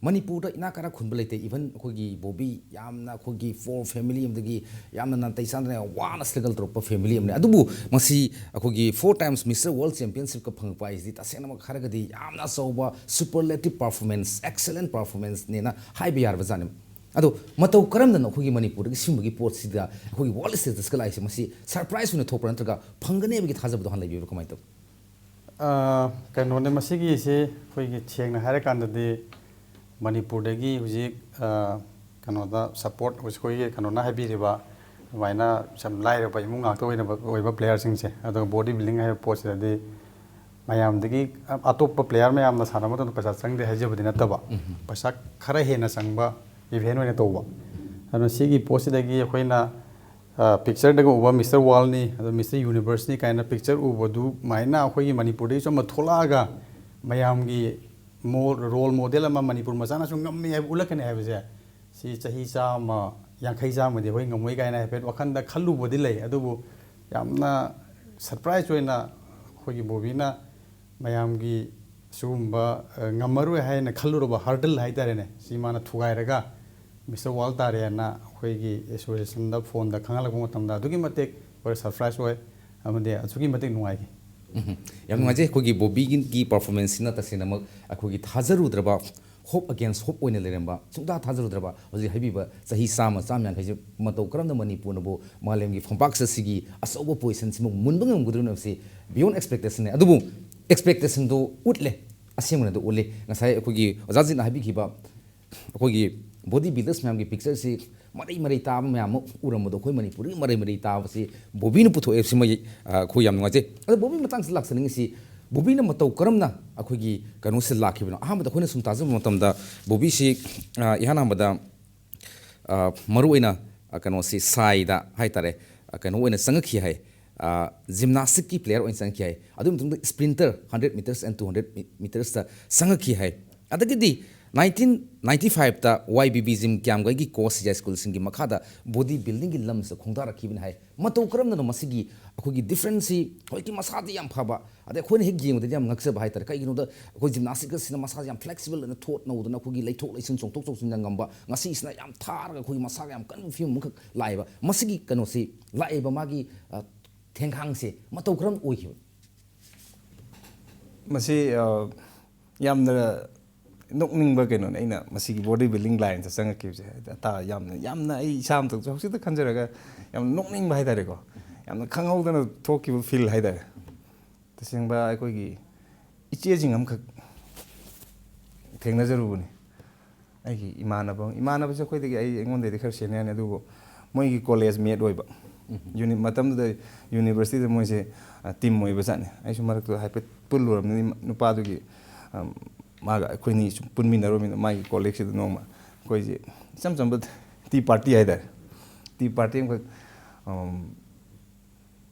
ꯃꯅꯤꯄꯨꯔꯗ ꯏꯅꯥꯛ ꯀꯥꯔꯥ ꯈꯨꯟꯕ ꯂꯩꯇꯦ꯫ ꯏꯚꯟ ꯑꯩꯈꯣꯏꯒꯤ ꯕꯣꯕꯤ ꯌꯥꯝꯅ ꯑꯩꯈꯣꯏꯒꯤ ꯄꯣꯔ ꯐꯦꯃꯤꯂꯤ ꯑꯃꯗꯒꯤ ꯌꯥꯝꯅ ꯅꯥꯇꯩ ꯆꯥꯗꯅ ꯌꯥꯝ ꯋꯥꯅ ꯁ꯭ꯇ꯭ꯔꯒꯜ ꯇꯧꯔꯛꯄ ꯐꯦꯃꯤꯂꯤ ꯑꯃꯅꯤ꯫ ꯑꯗꯨꯕꯨ ꯃꯁꯤ ꯑꯩꯈꯣꯏꯒꯤ ꯐꯣꯔ ꯇꯥꯏꯝꯁ ꯃꯤꯁꯇꯔ ꯋꯥꯔꯜ ꯆꯦꯝꯄꯤꯌꯟꯁꯤꯞꯀ ꯐꯪꯉꯛꯄ ꯍꯥꯏꯁꯤꯗꯤ ꯇꯁꯦꯡꯅꯃꯛ ꯍꯥꯏꯔꯒꯗꯤ ꯌꯥꯝꯅ ꯑꯆꯧꯕ ꯁꯨꯄꯔꯂꯦꯇꯤꯞ ꯄꯔꯐꯣꯔꯃꯦꯟꯁ, ꯑꯦꯛꯁꯦꯂꯦꯟ ꯄꯔꯐꯣꯔꯃꯦꯟꯁꯅꯦꯅ ꯍꯥꯏꯕ ꯌꯥꯔꯕꯖꯥꯠꯅꯤ꯫ ꯑꯗꯣ ꯃꯇꯧ ꯀꯔꯝꯗꯅ ꯑꯩꯈꯣꯏꯒꯤ ꯃꯅꯤꯄꯨꯔꯗꯒꯤ ꯁꯤꯒꯨꯝꯕꯒꯤ ꯄꯣꯠꯁꯤꯗ ꯑꯩꯈꯣꯏꯒꯤ ꯋꯥꯔꯜ ꯁ꯭ꯇꯦꯇꯁꯀ ꯂꯥꯛꯏꯁꯦ, ꯃꯁꯤ ꯁꯔꯄ꯭ꯔꯥꯏꯖ ꯑꯣꯏꯅ ꯊꯣꯛꯄ꯭ꯔꯥ, ꯅꯠꯇ꯭ꯔꯒ ꯐꯪꯒꯅꯤ ꯍꯥꯏꯕꯒꯤ ꯊꯥꯖꯕꯗꯣ ꯍꯥꯟꯅ ꯂꯩꯕꯤꯕ꯭ꯔꯥ, ꯀꯃꯥꯏꯅ ꯇꯧꯏ? ꯑ, ꯀꯩꯅꯣꯅꯦ, ꯃꯁꯤꯒꯤꯁꯤ ꯑꯩꯈꯣꯏꯒꯤ ꯁꯦꯡꯅ ꯍꯥꯏꯔꯀꯥꯟꯗꯗꯤ ꯃꯅꯤꯄꯨꯔꯗꯒꯤ ꯍꯧꯖꯤꯛ, ꯑ, ꯀꯩꯅꯣꯗ ꯁꯞꯄꯣꯔꯠ ꯑꯩꯈꯣꯏꯒꯤ ꯀꯩꯅꯣꯅ ꯍꯥꯏꯕꯤꯔꯤꯕ ꯑꯗꯨꯃꯥꯏꯅ ꯁꯨꯝ ꯂꯥꯏꯔꯕ ꯏꯃꯨꯡ ꯉꯥꯛꯇ ꯑꯣꯏꯅꯕ ꯑꯣꯏꯕ ꯄ꯭ꯂꯦꯌꯔꯁꯤꯡꯁꯦ, ꯑꯗꯨꯒ ꯕꯣꯗꯤ ꯕꯤꯜꯗꯤꯡ ꯍꯥꯏꯕ ꯄꯣꯠꯁꯤꯗꯗꯤ ꯃꯌꯥꯝꯗꯒꯤ ꯑꯇꯣꯞꯄ ꯄ꯭ꯂꯦꯌꯔ ꯃꯌꯥꯝꯅ ꯁꯥꯟꯅꯕ ꯃꯇꯝꯗ ꯄꯩꯁꯥ ꯆꯪꯗꯦ ꯍꯥꯏꯖꯕꯗꯤ ꯅꯠꯇꯕ, ꯄꯩꯁꯥ ꯈꯔ ꯍꯦꯟꯅ ꯆꯪꯕ ꯏꯚꯦꯟ ꯑꯣꯏꯅ ꯇꯧꯕ꯫ ꯑꯗꯨꯅ ꯁꯤꯒꯤ ꯄꯣꯠꯁꯤꯗꯒꯤ ꯑꯩꯈꯣꯏꯅ, ꯑ, ꯄꯤꯛꯆꯔꯗꯒ ꯎꯕ ꯃꯤꯁꯇꯔ ꯋꯥꯔꯜꯅꯤ, ꯑꯗꯣ ꯃꯤꯁꯇꯔ ꯌꯨꯅꯤꯚꯔꯁꯅꯤ ꯀꯥꯏꯅ ꯄꯤꯛꯆꯔ ꯎꯕꯗꯨꯃꯥꯏꯅ ꯑꯩꯈꯣꯏꯒꯤ ꯃꯅꯤꯄꯨꯔꯗꯒꯤꯁꯨ ꯑꯃ ꯊꯣꯛꯂꯛꯑꯒ ꯃꯌꯥꯝꯒꯤ ꯃꯣ- ꯔꯣꯜ ꯃꯣꯗꯦꯜ ꯑꯃ ꯃꯅꯤꯄꯨꯔ ꯃꯆꯥꯅꯁꯨ ꯉꯝꯃꯤ ꯍꯥꯏꯕ ꯎꯠꯂꯛꯀꯅꯤ ꯍꯥꯏꯕꯁꯦ, ꯁꯤ ꯆꯍꯤ ꯆꯥꯝꯃ, ꯌꯥꯡꯈꯩ ꯆꯥꯝꯃꯗꯤ ꯑꯩꯈꯣꯏ ꯉꯝꯃꯣꯏ ꯀꯥꯏꯅ ꯍꯥꯏꯐꯦꯠ ꯋꯥꯈꯜꯗ ꯈꯜꯂꯨꯕꯗꯤ ꯂꯩ꯫ ꯑꯗꯨꯕꯨ ꯌꯥꯝꯅ ꯁꯔꯄ꯭ꯔꯥꯏꯖ ꯑꯣꯏꯅ ꯑꯩꯈꯣꯏꯒꯤ ꯕꯣꯕꯤꯅ ꯃꯌꯥꯝꯒꯤ ꯁꯤꯒꯨꯝꯕ, ꯑ, ꯉꯝꯃꯔꯣꯏ ꯍꯥꯏꯅ ꯈꯜꯂꯨꯔꯕ ꯍꯔꯗꯜ ꯍꯥꯏꯇꯥꯔꯦꯅꯦ, ꯁꯤ ꯃꯥꯅ ꯊꯨꯒꯥꯏꯔꯒ ꯃꯤꯁꯇꯔ ꯋꯥꯔꯜ ꯇꯥꯔꯦꯅ ꯑꯩꯈꯣꯏꯒꯤ ꯑꯦꯁꯣꯁꯤꯌꯦꯁꯟꯗ ꯐꯣꯟꯗ ꯈꯪꯍꯜꯂꯛꯄ ꯃꯇꯝꯗ ꯑꯗꯨꯛꯀꯤ ꯃꯇꯤꯛ ꯑꯩꯈꯣꯏ ꯁꯔꯄ꯭ꯔꯥꯏꯖ ꯑꯣꯏ ꯑꯃꯗꯤ ꯑꯗꯨꯛꯀꯤ ꯃꯇꯤꯛ ꯅꯨꯡꯉꯥꯏꯈꯤ꯫ ꯎꯝ, ꯌꯥꯝ ꯅꯨꯡꯉꯥꯏꯖꯩ꯫ ꯑꯩꯈꯣꯏꯒꯤ ꯕꯣꯕꯤꯒꯤ ꯄꯔꯐꯣꯔꯃꯦꯟꯁꯁꯤꯅ ꯇꯁꯦꯡꯅꯃꯛ ꯑꯩꯈꯣꯏꯒꯤ ꯊꯥꯖꯔꯨꯗ꯭ꯔꯕ, ꯍꯣꯞ ꯑꯒꯦꯟꯁ ꯍꯣꯞ ꯑꯣꯏꯅ ꯂꯩꯔꯝꯕ, ꯁꯨꯡꯊꯥ ꯊꯥꯖꯔꯨꯗ꯭ꯔꯕ ꯍꯧꯖꯤꯛ ꯍꯥꯏꯕꯤꯕ ꯆꯍꯤ ꯆꯥꯝꯃ, ꯆꯥꯝꯃ ꯌꯥꯡꯈꯩꯁꯦ ꯃꯇꯧ ꯀꯔꯝꯅ ꯃꯅꯤꯄꯨꯔꯅꯕꯨ ꯃꯥꯂꯦꯝꯒꯤ ꯐꯝꯄꯥꯛ ꯆꯠꯁꯤꯒꯤ ꯑꯆꯧꯕ ꯄꯣꯖꯤꯁꯟꯁꯤꯃꯨꯛ ꯃꯨꯟꯕ ꯉꯝꯒꯗ꯭ꯔꯣ ꯍꯥꯏꯕꯁꯤ beyond expectation ꯅꯤ꯫ ꯑꯗꯨꯕꯨ ꯑꯦꯛꯁꯄꯦꯛꯇꯦꯁꯟꯗꯨ ꯎꯠꯂꯦ, ꯑꯁꯦꯡꯕꯅꯗꯨ ꯎꯠꯂꯦ꯫ ꯉꯁꯥꯏ ꯑꯩꯈꯣꯏꯒꯤ ꯑꯣꯖꯥ ꯖꯤꯠꯅ ꯍꯥꯏꯕꯤꯈꯤꯕ ꯑꯩꯈꯣꯏꯒꯤ ꯕꯣꯗꯤ ꯕꯤꯜꯗꯔꯁ ꯃꯌꯥꯝꯒꯤ ꯄꯤꯛꯆꯔꯁꯤ ꯃꯔꯩ ꯃꯔꯩ ꯇꯥꯕ ꯃꯌꯥꯝ ꯑꯃ ꯎꯔꯝꯕꯗꯣ, ꯑꯩꯈꯣꯏ ꯃꯅꯤꯄꯨꯔꯒꯤ ꯃꯔꯩ ꯃꯔꯩ ꯇꯥꯕꯁꯤ ꯕꯣꯕꯤꯅ ꯄꯨꯊꯣꯛꯑꯦ꯫ ꯁꯤꯃ ꯑꯩ, ꯑ, ꯑꯩꯈꯣꯏ ꯌꯥꯝ ꯅꯨꯡꯉꯥꯏꯖꯩ꯫ ꯑꯗꯣ ꯕꯣꯕꯤ ꯃꯇꯥꯡꯁꯤꯗ ꯂꯥꯛꯆꯅꯤꯡꯉꯤꯁꯤ, ꯕꯣꯕꯤꯅ ꯃꯇꯧ ꯀꯔꯝꯅ ꯑꯩꯈꯣꯏꯒꯤ ꯀꯩꯅꯣꯁꯤꯗ ꯂꯥꯛꯈꯤꯕꯅꯣ? ꯑꯍꯥꯟꯕꯗ ꯑꯩꯈꯣꯏꯅ ꯁꯨꯝ ꯇꯥꯖꯕ ꯃꯇꯝꯗ ꯕꯣꯕꯤꯁꯤ, ꯑ, ꯏꯍꯥꯟ ꯍꯥꯟꯕꯗ, ꯑ, ꯃꯔꯨꯑꯣꯏꯅ, ꯑ, ꯀꯩꯅꯣꯁꯤ ꯁꯥꯏꯗ ꯍꯥꯏꯇꯥꯔꯦ, ꯑ, ꯀꯩꯅꯣ ꯑꯣꯏꯅ ꯆꯪꯉꯛꯈꯤ ꯍꯥꯏ, ꯑ, ꯖꯤꯝꯅꯥꯁꯇꯤꯛꯀꯤ ꯄ꯭ꯂꯦꯌꯔ ꯑꯣꯏꯅ ꯆꯪꯉꯛꯈꯤ ꯍꯥꯏ꯫ ꯑꯗꯨꯒꯤ ꯃꯇꯨꯡꯗ sprinter, hundred metres and two hundred ꯃꯤꯇꯔꯁꯇ ꯆꯪꯉꯛꯈꯤ ꯍꯥꯏ꯫ ꯑꯗꯒꯤꯗꯤ ꯅꯥꯏꯟꯇꯤꯟ ꯅꯥꯏꯟꯇꯤ ꯐꯥꯏꯚꯇ ꯋꯥꯏ ꯕꯤ ꯕꯤ ꯖꯤꯝ ꯀ꯭ꯌꯥꯝꯒꯩꯒꯤ ꯀꯣꯁ ꯁꯤꯖꯥꯏ ꯁ꯭ꯀꯨꯜꯁꯤꯡꯒꯤ ꯃꯈꯥꯗ ꯕꯣꯗꯤ ꯕꯤꯜꯗꯤꯡꯒꯤ ꯂꯝꯁꯤꯗ ꯈꯣꯡꯗꯥꯔꯛꯈꯤꯕꯅꯤ ꯍꯥꯏ꯫ ꯃꯇꯧ ꯀꯔꯝꯅꯅꯣ ꯃꯁꯤꯒꯤ ꯑꯩꯈꯣꯏꯒꯤ ꯗꯤꯐꯔꯦꯟꯁꯁꯤ? ꯍꯧꯖꯤꯛꯇꯤ ꯃꯁꯥꯗꯤ ꯌꯥꯝ ꯐꯕ, ꯑꯗꯩ ꯑꯩꯈꯣꯏꯅ ꯍꯦꯛ ꯌꯦꯡꯕꯗꯗꯤ ꯌꯥꯝ ꯉꯛꯆꯕ ꯍꯥꯏꯇꯥꯔꯦ꯫ ꯀꯩꯒꯤꯅꯣꯗ ꯑꯩꯈꯣꯏ ꯖꯤꯝꯅꯥꯁꯇꯤꯛꯁꯤꯅ ꯃꯁꯥꯁꯦ ꯌꯥꯝ ꯐ꯭ꯂꯦꯛꯁꯤꯕꯜ ꯑꯣꯏꯅ ꯊꯣꯠ ꯅꯧꯗꯅ ꯑꯩꯈꯣꯏꯒꯤ ꯂꯩꯊꯣꯛ ꯂꯩꯁꯤꯟ ꯆꯣꯡꯊꯣꯛ ꯆꯣꯡꯁꯤꯟ ꯌꯥꯝ ꯉꯝꯕ, ꯉꯁꯤꯁꯤꯅ ꯌꯥꯝ ꯊꯥꯔꯒ ꯑꯩꯈꯣꯏꯒꯤ ꯃꯁꯥꯒ ꯌꯥꯝ ꯀꯟꯕ ꯐꯤꯕꯝ ꯑꯃꯈꯛ ꯂꯥꯛꯑꯦꯕ꯫ ꯃꯁꯤꯒꯤ ꯀꯩꯅꯣꯁꯤ ꯂꯥꯛꯏꯕ ꯃꯥꯒꯤ, ꯑ, ꯊꯦꯡꯈꯥꯡꯁꯦ ꯃꯇꯧ ꯀꯔꯝ ꯑꯣꯏꯈꯤꯕ? ꯃꯁꯤ ꯑ, ꯌꯥꯝꯅ ꯅꯣꯛꯅꯤꯡꯕ ꯀꯩꯅꯣꯅꯦ, ꯑꯩꯅ ꯃꯁꯤꯒꯤ ꯕꯣꯗꯤ ꯕꯤꯜꯗꯤꯡ ꯂꯥꯏꯟꯗ ꯆꯪꯉꯛꯈꯤꯕꯁꯦ꯫ ꯍꯥꯏꯗꯤ ꯑꯇꯥ ꯌꯥꯝꯅ, ꯌꯥꯝꯅ ꯑꯩ ꯏꯁꯥꯃꯛꯇꯁꯨ ꯍꯧꯖꯤꯛꯇ ꯈꯟꯖꯔꯒ ꯌꯥꯝꯅ ꯅꯣꯛꯅꯤꯡꯕ ꯍꯥꯏꯇꯥꯔꯦꯀꯣ, ꯌꯥꯝꯅ ꯈꯪꯍꯧꯗꯅ ꯊꯣꯛꯈꯤꯕ ꯐꯤꯜ ꯍꯥꯏꯇꯥꯔꯦ꯫ ꯇꯁꯦꯡꯕ ꯑꯩꯈꯣꯏꯒꯤ ꯏꯆꯦꯁꯤꯡ ꯑꯃꯈꯛ ꯊꯦꯡꯅꯖꯔꯨꯕꯅꯤ꯫ ꯑꯩꯒꯤ ꯏꯃꯥꯟꯅꯕ, ꯏꯃꯥꯟꯅꯕꯁꯦ ꯑꯩꯈꯣꯏꯗꯒꯤ, ꯑꯩ, ꯑꯩꯉꯣꯟꯗꯩꯗꯤ ꯈꯔ ꯁꯦꯅꯤꯌꯔꯅꯤ, ꯑꯗꯨꯕꯨ ꯃꯣꯏꯒꯤ ꯀꯣꯂꯦꯖ ꯃꯦꯠ ꯑꯣꯏꯕ꯫ ꯌꯨꯅꯤ-, ꯃꯇꯝꯗꯨꯗ ꯌꯨꯅꯤꯚꯔꯁꯤꯇꯤꯗ ꯃꯣꯏꯁꯦ, ꯑ, ꯇꯤꯝ ꯑꯣꯏꯕ ꯖꯥꯠꯅꯤ꯫ ꯑꯩꯁꯨ ꯃꯔꯛꯇꯨꯗ ꯍꯥꯏꯐꯦꯠ ꯄꯨꯜꯂꯨꯔꯕꯅꯤ ꯅꯨꯄꯥꯗꯨꯒꯤ, ꯑ, ꯃꯥꯒ ꯑꯩꯈꯣꯏꯅꯤ ꯁꯨꯝ ꯄꯨꯟꯃꯤꯟꯅꯔꯨꯃꯤꯅ ꯃꯥꯒꯤ ꯀꯣꯂꯦꯖꯁꯤꯗ ꯅꯣꯡꯃ ꯑꯩꯈꯣꯏꯁꯦ ꯏꯆꯝ ꯆꯝꯕ ꯇꯤ ꯄꯥꯔꯇꯤ ꯍꯥꯏꯇꯥꯔꯦ, ꯇꯤ ꯄꯥꯔꯇꯤ ꯑꯃꯈꯛ, ꯑꯝ,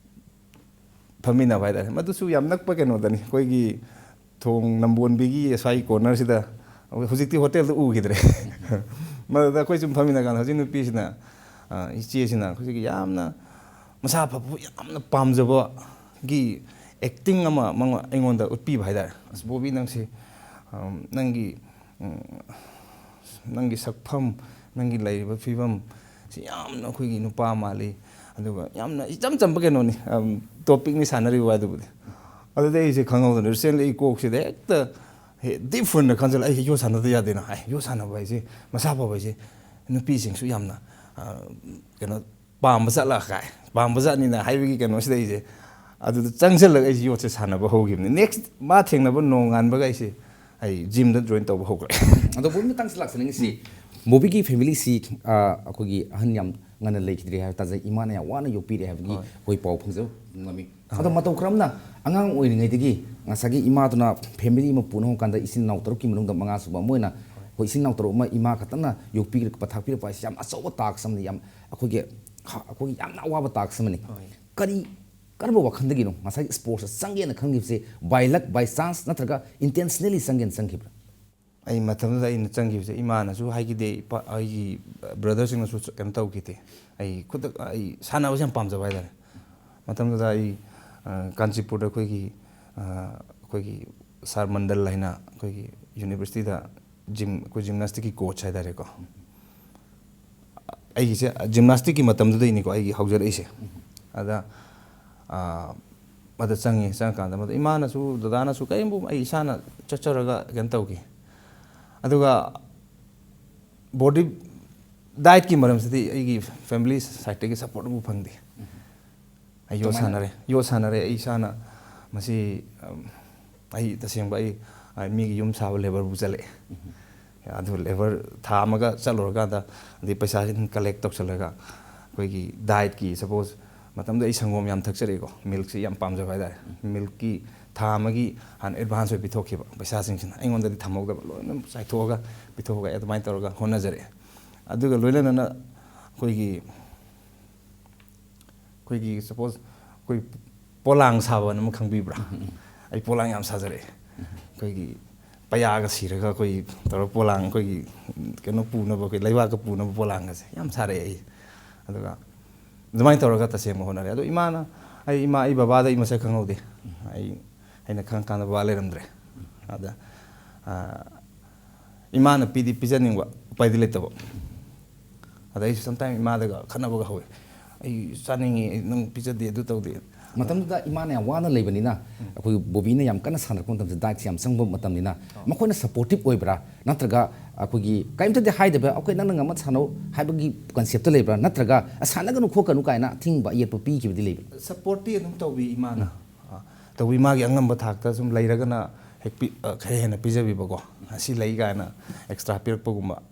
ꯐꯝꯃꯤꯟꯅꯕ ꯍꯥꯏꯇꯥꯔꯦ꯫ ꯃꯗꯨꯁꯨ ꯌꯥꯝ ꯅꯛꯄ ꯀꯩꯅꯣꯗꯅꯤ, ꯑꯩꯈꯣꯏꯒꯤ ꯊꯣꯡ ꯅꯝꯕꯣꯟꯕꯤꯒꯤ ꯁ꯭ꯋꯥꯏ ꯀꯣꯔꯅꯔꯁꯤꯗ꯫ ꯍꯧꯖꯤꯛꯇꯤ ꯍꯣꯇꯦꯜꯗ ꯎꯈꯤꯗ꯭ꯔꯦ꯫ ꯃꯗꯨꯗ ꯑꯩꯈꯣꯏ ꯁꯨꯝ ꯐꯝꯃꯤꯟꯅ ꯀꯥꯟꯗ ꯍꯧꯖꯤꯛ ꯅꯨꯄꯤꯁꯤꯅ, ꯑ, ꯏꯆꯦꯁꯤꯅ ꯑꯩꯈꯣꯏꯒꯤ ꯌꯥꯝꯅ ꯃꯁꯥ ꯐꯕꯕꯨ ꯌꯥꯝꯅ ꯄꯥꯝꯖꯕꯒꯤ ꯑꯦꯛꯇꯤꯡ ꯑꯃ ꯃꯉꯣ-, ꯑꯩꯉꯣꯟꯗ ꯎꯠꯄꯤꯕ ꯍꯥꯏꯇꯥꯔꯦ꯫ "ꯑꯁ ꯕꯣꯕꯤ, ꯅꯪꯁꯦ, ꯑꯝ, ꯅꯪꯒꯤ, ꯎꯝ, ꯅꯪꯒꯤ ꯁꯛꯐꯝ, ꯅꯪꯒꯤ ꯂꯩꯔꯤꯕ ꯐꯤꯕꯝ ꯁꯤ ꯌꯥꯝꯅ ꯑꯩꯈꯣꯏꯒꯤ ꯅꯨꯄꯥ ꯃꯥꯜꯂꯤ, ꯑꯗꯨꯒ ꯌꯥꯝꯅ ꯏꯆꯝ ꯆꯝꯕ ꯀꯩꯅꯣꯅꯤ, ꯑꯝ, ꯇꯣꯄꯤꯛꯅꯤ ꯁꯥꯟꯅꯔꯤꯕ ꯋꯥꯗꯨꯕꯨꯗꯤ꯫ ꯑꯗꯨꯗ ꯑꯩꯁꯦ ꯈꯪꯍꯧꯗꯅ ꯔꯤꯁꯦꯟꯂꯤ ꯑꯩ ꯀꯣꯛꯁꯤꯗ ꯍꯦꯛꯇ ꯗꯤꯞ ꯑꯣꯏꯅ ꯈꯟꯖꯜꯂ, ꯑꯩꯁꯦ ꯌꯣꯠ ꯁꯥꯟꯅꯗ ꯌꯥꯗꯦꯅ ꯍꯥꯏ꯫ ꯌꯣꯠ ꯁꯥꯟꯅꯕ ꯍꯥꯏꯁꯦ, ꯃꯁꯥ ꯐꯕ ꯍꯥꯏꯁꯦ ꯅꯨꯄꯤꯁꯤꯡꯁꯨ ꯌꯥꯝꯅ, ꯑ, ꯀꯩꯅꯣ ꯄꯥꯝꯕ ꯆꯠꯂ ꯀꯥꯏ, ꯄꯥꯝꯕ ꯖꯥꯠꯅꯤꯅ ꯍꯥꯏꯕꯒꯤ ꯀꯩꯅꯣꯁꯤꯗ ꯑꯩꯁꯦ ꯑꯗꯨꯗ ꯆꯪꯁꯤꯜꯂꯒ ꯑꯩꯁꯦ ꯌꯣꯠꯁꯦ ꯁꯥꯟꯅꯕ ꯍꯧꯈꯤꯕꯅꯤ꯫ ꯅꯦꯛꯁ ꯃꯥ ꯊꯦꯡꯅꯕ ꯅꯣꯡꯉꯥꯟꯕꯒ ꯑꯩꯁꯦ ꯑꯩ ꯖꯤꯝꯗ ꯖꯣꯏꯟ ꯇꯧꯕ ꯍꯧꯈ꯭ꯔꯦ꯫ ꯑꯗꯣ ꯕꯣꯕꯤ, ꯃꯇꯥꯡꯁꯤ ꯂꯥꯛꯆꯅꯤꯡꯉꯤꯁꯤ, ꯕꯣꯕꯤꯒꯤ ꯐꯦꯃꯤꯂꯤꯁꯤ, ꯑ, ꯑꯩꯈꯣꯏꯒꯤ ꯑꯍꯟ ꯌꯥꯝ ꯉꯟꯅ ꯂꯩꯈꯤꯗ꯭ꯔꯦ ꯍꯥꯏꯕ ꯇꯥꯖꯩ꯫ ꯏꯃꯥꯅ ꯌꯥꯝ ꯋꯥꯅ ꯌꯣꯛꯄꯤꯔꯦ ꯍꯥꯏꯕꯒꯤ ꯍꯣꯏ꯫ ꯑꯩꯈꯣꯏ ꯄꯥꯎ ꯐꯪꯖꯕ ꯉꯝꯃꯤ꯫ ꯑꯗꯣ ꯃꯇꯧ ꯀꯔꯝꯅ ꯑꯉꯥꯡ ꯑꯣꯏꯔꯤꯉꯩꯗꯒꯤ ꯉꯁꯥꯏꯒꯤ ꯏꯃꯥꯗꯨꯅ ꯐꯦꯃꯤꯂꯤ ꯑꯃ ꯄꯨꯅꯕ ꯀꯥꯟꯗ ꯏꯆꯤꯟ ꯏꯅꯥꯎ ꯇꯔꯨꯛꯀꯤ ꯃꯅꯨꯡꯗ ꯃꯉꯥ ꯁꯨꯕ ꯑꯃ ꯑꯣꯏꯅ, ꯑꯩꯈꯣꯏ ꯏꯆꯤꯟ ꯏꯅꯥꯎ ꯇꯔꯨꯛ ꯑꯃ ꯏꯃꯥ ꯈꯛꯇꯅ ꯌꯣꯛꯄꯤꯔꯛꯄ ꯊꯥꯛꯄꯤꯔꯛꯄ ꯍꯥꯏꯁꯤ ꯌꯥꯝ ꯑꯆꯧꯕ ꯇꯥꯛꯁ ꯑꯃꯅꯤ, ꯌꯥꯝ ꯑꯩꯈꯣꯏꯒꯤ, ꯈ-, ꯑꯩꯈꯣꯏꯒꯤ ꯌꯥꯝꯅ ꯑꯋꯥꯕ ꯇꯥꯛꯁ ꯑꯃꯅꯤ꯫ ꯍꯣꯏ꯫ ꯀꯔꯤ, ꯀꯔꯝꯕ ꯋꯥꯈꯜꯗꯒꯤꯅꯣ ꯉꯁꯥꯏꯒꯤ ꯁ꯭ꯄꯣꯔꯠꯁꯇ ꯆꯪꯒꯦꯅ ꯈꯟꯈꯤꯕꯁꯦ? ꯕꯥꯏ ꯂꯛ, ꯕꯥꯏ ꯆꯥꯟꯁ, ꯅꯠꯇ꯭ꯔꯒ ꯏꯟꯇꯦꯟꯁꯅꯦꯂꯤ ꯆꯪꯒꯦꯅ ꯆꯪꯈꯤꯕ꯭ꯔꯥ? ꯑꯩ ꯃꯇꯝꯗꯨꯗ ꯑꯩꯅ ꯆꯪꯈꯤꯕꯁꯦ, ꯏꯃꯥꯅꯁꯨ ꯍꯥꯏꯈꯤꯗꯦ, ꯏꯄꯥ, ꯑꯩꯒꯤ ꯕ꯭ꯔꯗꯔꯁꯤꯡꯅꯁꯨ ꯀꯩꯅꯣ ꯇꯧꯈꯤꯗꯦ꯫ ꯑꯩ ꯈꯨꯗꯛ, ꯑꯩ ꯁꯥꯟꯅꯕꯁꯦ ꯌꯥꯝ ꯄꯥꯝꯖꯕ ꯍꯥꯏꯇꯥꯔꯦ꯫ ꯃꯇꯝꯗꯨꯗ ꯑꯩ, ꯑ, ꯀꯥꯟꯆꯤꯄꯨꯔꯗ ꯑꯩꯈꯣꯏꯒꯤ, ꯑ, ꯑꯩꯈꯣꯏꯒꯤ ꯁꯥꯔ ꯃꯟꯗꯜ ꯍꯥꯏꯅ ꯑꯩꯈꯣꯏꯒꯤ ꯌꯨꯅꯤꯚꯔꯁꯤꯇꯤꯗ ꯖꯤꯝ, ꯑꯩꯈꯣꯏ ꯖꯤꯝꯅꯥꯁꯇꯤꯛꯀꯤ ꯀꯣꯆ ꯍꯥꯏꯇꯥꯔꯦꯀꯣ꯫ ꯑꯩꯒꯤꯁꯦ ꯖꯤꯝꯅꯥꯁꯇꯤꯛꯀꯤ ꯃꯇꯝꯗꯨꯗꯩꯅꯤꯀꯣ ꯑꯩꯒꯤ ꯍꯧꯖꯔꯛꯏꯁꯦ꯫ ꯑꯗ, ꯑ, ꯑꯗ ꯆꯪꯉꯦ, ꯆꯪꯉꯀꯥꯟꯗ ꯃꯗꯨ ꯏꯃꯥꯅꯁꯨ, ꯗꯗꯥꯅꯁꯨ ꯀꯔꯤꯝꯕꯨ ꯑꯩ ꯏꯁꯥꯅ ꯆꯠꯆꯔꯒ ꯀꯩꯅꯣ ꯇꯧꯈꯤ꯫ ꯑꯗꯨꯒ ꯕꯣꯗꯤ, ꯗꯥꯏꯠꯀꯤ ꯃꯔꯝꯁꯤꯗꯤ ꯑꯩꯒꯤ ꯐꯦꯃꯤꯂꯤ ꯁꯥꯏꯠꯇꯒꯤ ꯁꯞꯄꯣꯔꯠ ꯑꯃꯐꯥꯎ ꯐꯪꯗꯦ꯫ ꯑꯩ ꯌꯣꯠ ꯀꯃꯥꯏꯅ? ꯁꯥꯟꯅꯔꯦ, ꯌꯣꯠ ꯁꯥꯟꯅꯔꯦ ꯑꯩ ꯏꯁꯥꯅ꯫ ꯃꯁꯤ, ꯑꯝ, ꯑꯩ ꯇꯁꯦꯡꯕ ꯑꯩ, ꯑ, ꯃꯤꯒꯤ ꯌꯨꯝ ꯁꯥꯕ ꯂꯦꯕꯔꯕꯨ ꯆꯠꯂꯛꯑꯦ꯫ ꯑꯗꯨ ꯂꯦꯕꯔ ꯊꯥ ꯑꯃꯒ ꯆꯠꯂꯨꯔꯀꯥꯟꯗ, ꯑꯗꯩ ꯄꯩꯁꯥꯁꯤ ꯑꯗꯨꯝ ꯀꯂꯦꯛ ꯇꯧꯁꯜꯂꯒ ꯑꯩꯈꯣꯏꯒꯤ ꯗꯥꯏꯠꯀꯤ, ꯁꯄꯣꯁ, ꯃꯇꯝꯗꯨꯗ ꯑꯩ ꯁꯪꯒꯣꯝ ꯌꯥꯝ ꯊꯛꯆꯔꯛꯏꯀꯣ, ꯃꯤꯜꯛꯁꯤ ꯌꯥꯝ ꯄꯥꯝꯖꯕ ꯍꯥꯏꯇꯥꯔꯦ꯫ ꯃꯤꯜꯛꯀꯤ ꯊꯥ ꯑꯃꯒꯤ ꯍꯥꯟꯅ ꯑꯦꯗꯚꯥꯟꯁ ꯑꯣꯏꯅ ꯄꯤꯊꯣꯛꯈꯤꯕ ꯄꯩꯁꯥꯁꯤꯡꯁꯤꯅ, ꯑꯩꯉꯣꯟꯗꯗꯤ ꯊꯝꯍꯧꯗꯕ, ꯂꯣꯏꯅ ꯆꯥꯏꯊꯣꯛꯑꯒ ꯄꯤꯊꯣꯛꯑꯒ ꯑꯩ ꯑꯗꯨꯃꯥꯏꯅ ꯇꯧꯔꯒ ꯍꯣꯠꯅꯖꯔꯛꯑꯦ꯫ ꯑꯗꯨꯒ ꯂꯣꯏꯅꯅ ꯑꯩꯈꯣꯏꯒꯤ ꯑꯩꯈꯣꯏꯒꯤ, ꯁꯄꯣꯁ, ꯑꯩꯈꯣꯏ ꯄꯣꯂꯥꯡ ꯁꯥꯕꯅ ꯑꯃ ꯈꯪꯕꯤꯕ꯭ꯔꯥ? ꯎꯝ, ꯎꯝ, ꯎꯝ꯫ ꯑꯩ ꯄꯣꯂꯥꯡ ꯌꯥꯝ ꯁꯥꯖꯔꯛꯑꯦ꯫ ꯑꯩꯈꯣꯏꯒꯤ ꯄꯩꯌꯥꯒ ꯁꯤꯔꯒ ꯑꯩꯈꯣꯏ ꯇꯧꯔꯒ ꯄꯣꯂꯥꯡ, ꯑꯩꯈꯣꯏꯒꯤ ꯀꯩꯅꯣ ꯄꯨꯅꯕ, ꯑꯩꯈꯣꯏ ꯂꯩꯕꯥꯛꯀ ꯄꯨꯅꯕ ꯄꯣꯂꯥꯡꯒꯁꯦ ꯌꯥꯝ ꯁꯥꯔꯛꯑꯦ ꯑꯩ꯫ ꯑꯗꯨꯒ ꯑꯗꯨꯃꯥꯏꯅ ꯇꯧꯔꯒ ꯇꯁꯦꯡꯕ ꯍꯣꯠꯅꯔꯦ꯫ ꯑꯗꯣ ꯏꯃꯥꯅ, ꯑꯩ ꯏꯃꯥ, ꯑꯩ ꯕꯕꯥꯗ ꯑꯩ ꯃꯁꯛ ꯈꯪꯍꯧꯗꯦ꯫ ꯑꯩ, ꯑꯩꯅ ꯈꯪꯉꯀꯥꯟꯗ ꯕꯕꯥ ꯂꯩꯔꯝꯗ꯭ꯔꯦ꯫ ꯑꯗ, ꯑ, ꯏꯃꯥꯅ ꯄꯤꯗꯤ ꯄꯤꯖꯅꯤꯡꯕ, ꯎꯄꯥꯏꯗꯤ ꯂꯩꯇꯕ꯫ ꯑꯗ ꯑꯩꯁꯨ ꯁꯝꯇꯥꯏꯝ ꯏꯃꯥꯗꯒ ꯈꯠꯅꯕꯒ ꯍꯧꯋꯦ꯫ "ꯑꯩ ꯆꯥꯅꯤꯡꯉꯤ, ꯑꯩ ꯅꯪ ꯄꯤꯖꯗꯦ, ꯑꯗꯨ ꯇꯧꯗꯦ"꯫ ꯃꯇꯝꯗꯨꯗ ꯏꯃꯥꯅ ꯌꯥꯝ ꯋꯥꯅ ꯂꯩꯕꯅꯤꯅ, ꯑꯩꯈꯣꯏ ꯕꯣꯕꯤꯅ ꯌꯥꯝ ꯀꯟꯅ ꯁꯥꯟꯅꯔꯛꯄ ꯃꯇꯝꯗ, ꯗꯥꯏꯠꯁꯦ ꯌꯥꯝ ꯆꯪꯕ ꯃꯇꯝꯅꯤꯅ, ꯃꯈꯣꯏꯅ ꯁꯄꯣꯔꯇꯤꯞ ꯑꯣꯏꯕ꯭ꯔꯥ? ꯅꯠꯇ꯭ꯔꯒ ꯑꯩꯈꯣꯏꯒꯤ ꯀꯔꯤꯝꯇꯗꯤ ꯍꯥꯏꯗꯕ, "ꯑꯩꯈꯣꯏ ꯅꯪꯅ ꯉꯝꯃ ꯁꯥꯟꯅꯧ" ꯍꯥꯏꯕꯒꯤ ꯀꯟꯁꯦꯞꯇ ꯂꯩꯕ꯭ꯔꯥ? ꯅꯠꯇ꯭ꯔꯒ "ꯑ, ꯁꯥꯟꯅꯒꯅꯨ ꯈꯣꯠꯀꯅꯨ" ꯀꯥꯏꯅ ꯑꯊꯤꯡꯕ ꯑꯌꯦꯠꯄ ꯄꯤꯈꯤꯕꯗꯤ ꯂꯩꯕ꯭ꯔꯥ? ꯁꯄꯣꯔꯠꯇꯤ ꯑꯗꯨꯝ ꯇꯧꯕꯤ ꯏꯃꯥꯅ꯫ ꯑ, ꯇꯧꯕꯤ, ꯃꯥꯒꯤ ꯑꯉꯝꯕ ꯊꯥꯛꯇ ꯁꯨꯝ ꯂꯩꯔꯒꯅ ꯍꯦꯛ ꯄꯤ-, ꯑ, ꯈꯔ ꯍꯦꯟꯅ ꯄꯤꯖꯕꯤꯕꯀꯣ꯫ "ꯑꯁꯤ ꯂꯩ" ꯀꯥꯏꯅ ꯑꯦꯛꯁꯇ꯭ꯔꯥ ꯄꯤꯔꯛꯄꯒꯨꯝꯕ꯫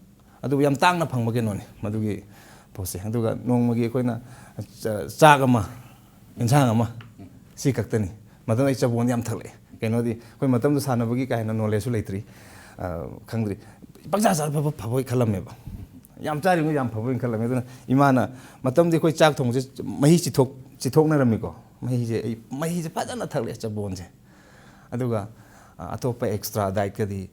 ꯑꯗꯨꯕꯨ ꯌꯥꯝ ꯇꯥꯡꯅ ꯐꯪꯕ ꯀꯩꯅꯣꯅꯤ ꯃꯗꯨꯒꯤ ꯄꯣꯠꯁꯦ꯫ ꯑꯗꯨꯒ ꯅꯣꯡꯃꯒꯤ ꯑꯩꯈꯣꯏꯅ ꯆ-, ꯆꯥꯛ ꯑꯃ, ꯏꯟꯁꯥꯡ ꯑꯃ, ꯁꯤ ꯈꯛꯇꯅꯤ꯫ ꯃꯇꯝꯗꯨꯗ ꯑꯩ ꯆꯕꯣꯟꯗꯤ ꯌꯥꯝ ꯊꯛꯂꯛꯑꯦ꯫ ꯀꯩꯅꯣꯗꯤ ꯑꯩꯈꯣꯏ ꯃꯇꯝꯗꯨ ꯁꯥꯟꯅꯕꯒꯤ ꯀꯥ ꯍꯦꯟꯅ ꯅꯣꯂꯦꯖꯁꯨ ꯂꯩꯇ꯭ꯔꯤ꯫ ꯑ, ꯈꯪꯗ꯭ꯔꯤ꯫ ꯄꯪꯆꯥ ꯆꯥꯔ ꯐꯕ, ꯐꯕꯣꯏ ꯈꯜꯂꯝꯃꯦꯕ꯫ ꯌꯥꯝ ꯆꯥꯔꯤꯉꯩ ꯌꯥꯝ ꯐꯕꯣꯏ ꯈꯜꯂꯝꯃꯦ꯫ ꯑꯗꯨꯅ ꯏꯃꯥꯅ, ꯃꯇꯝꯗꯤ ꯑꯩꯈꯣꯏ ꯆꯥꯛ ꯊꯣꯡꯕꯁꯦ ꯃꯍꯤ ꯆꯤꯊꯣꯛ-, ꯆꯤꯊꯣꯛꯅꯔꯝꯃꯤꯀꯣ꯫ ꯃꯍꯤꯁꯦ ꯑꯩ, ꯃꯍꯤꯁꯦ ꯐꯖꯅ ꯊꯛꯂꯛꯑꯦ ꯆꯕꯣꯟꯁꯦ꯫ ꯑꯗꯨꯒ, ꯑ, ꯑꯇꯣꯞꯄ ꯑꯦꯛꯁꯇ꯭ꯔꯥ ꯗꯥꯏꯠꯀꯗꯤ,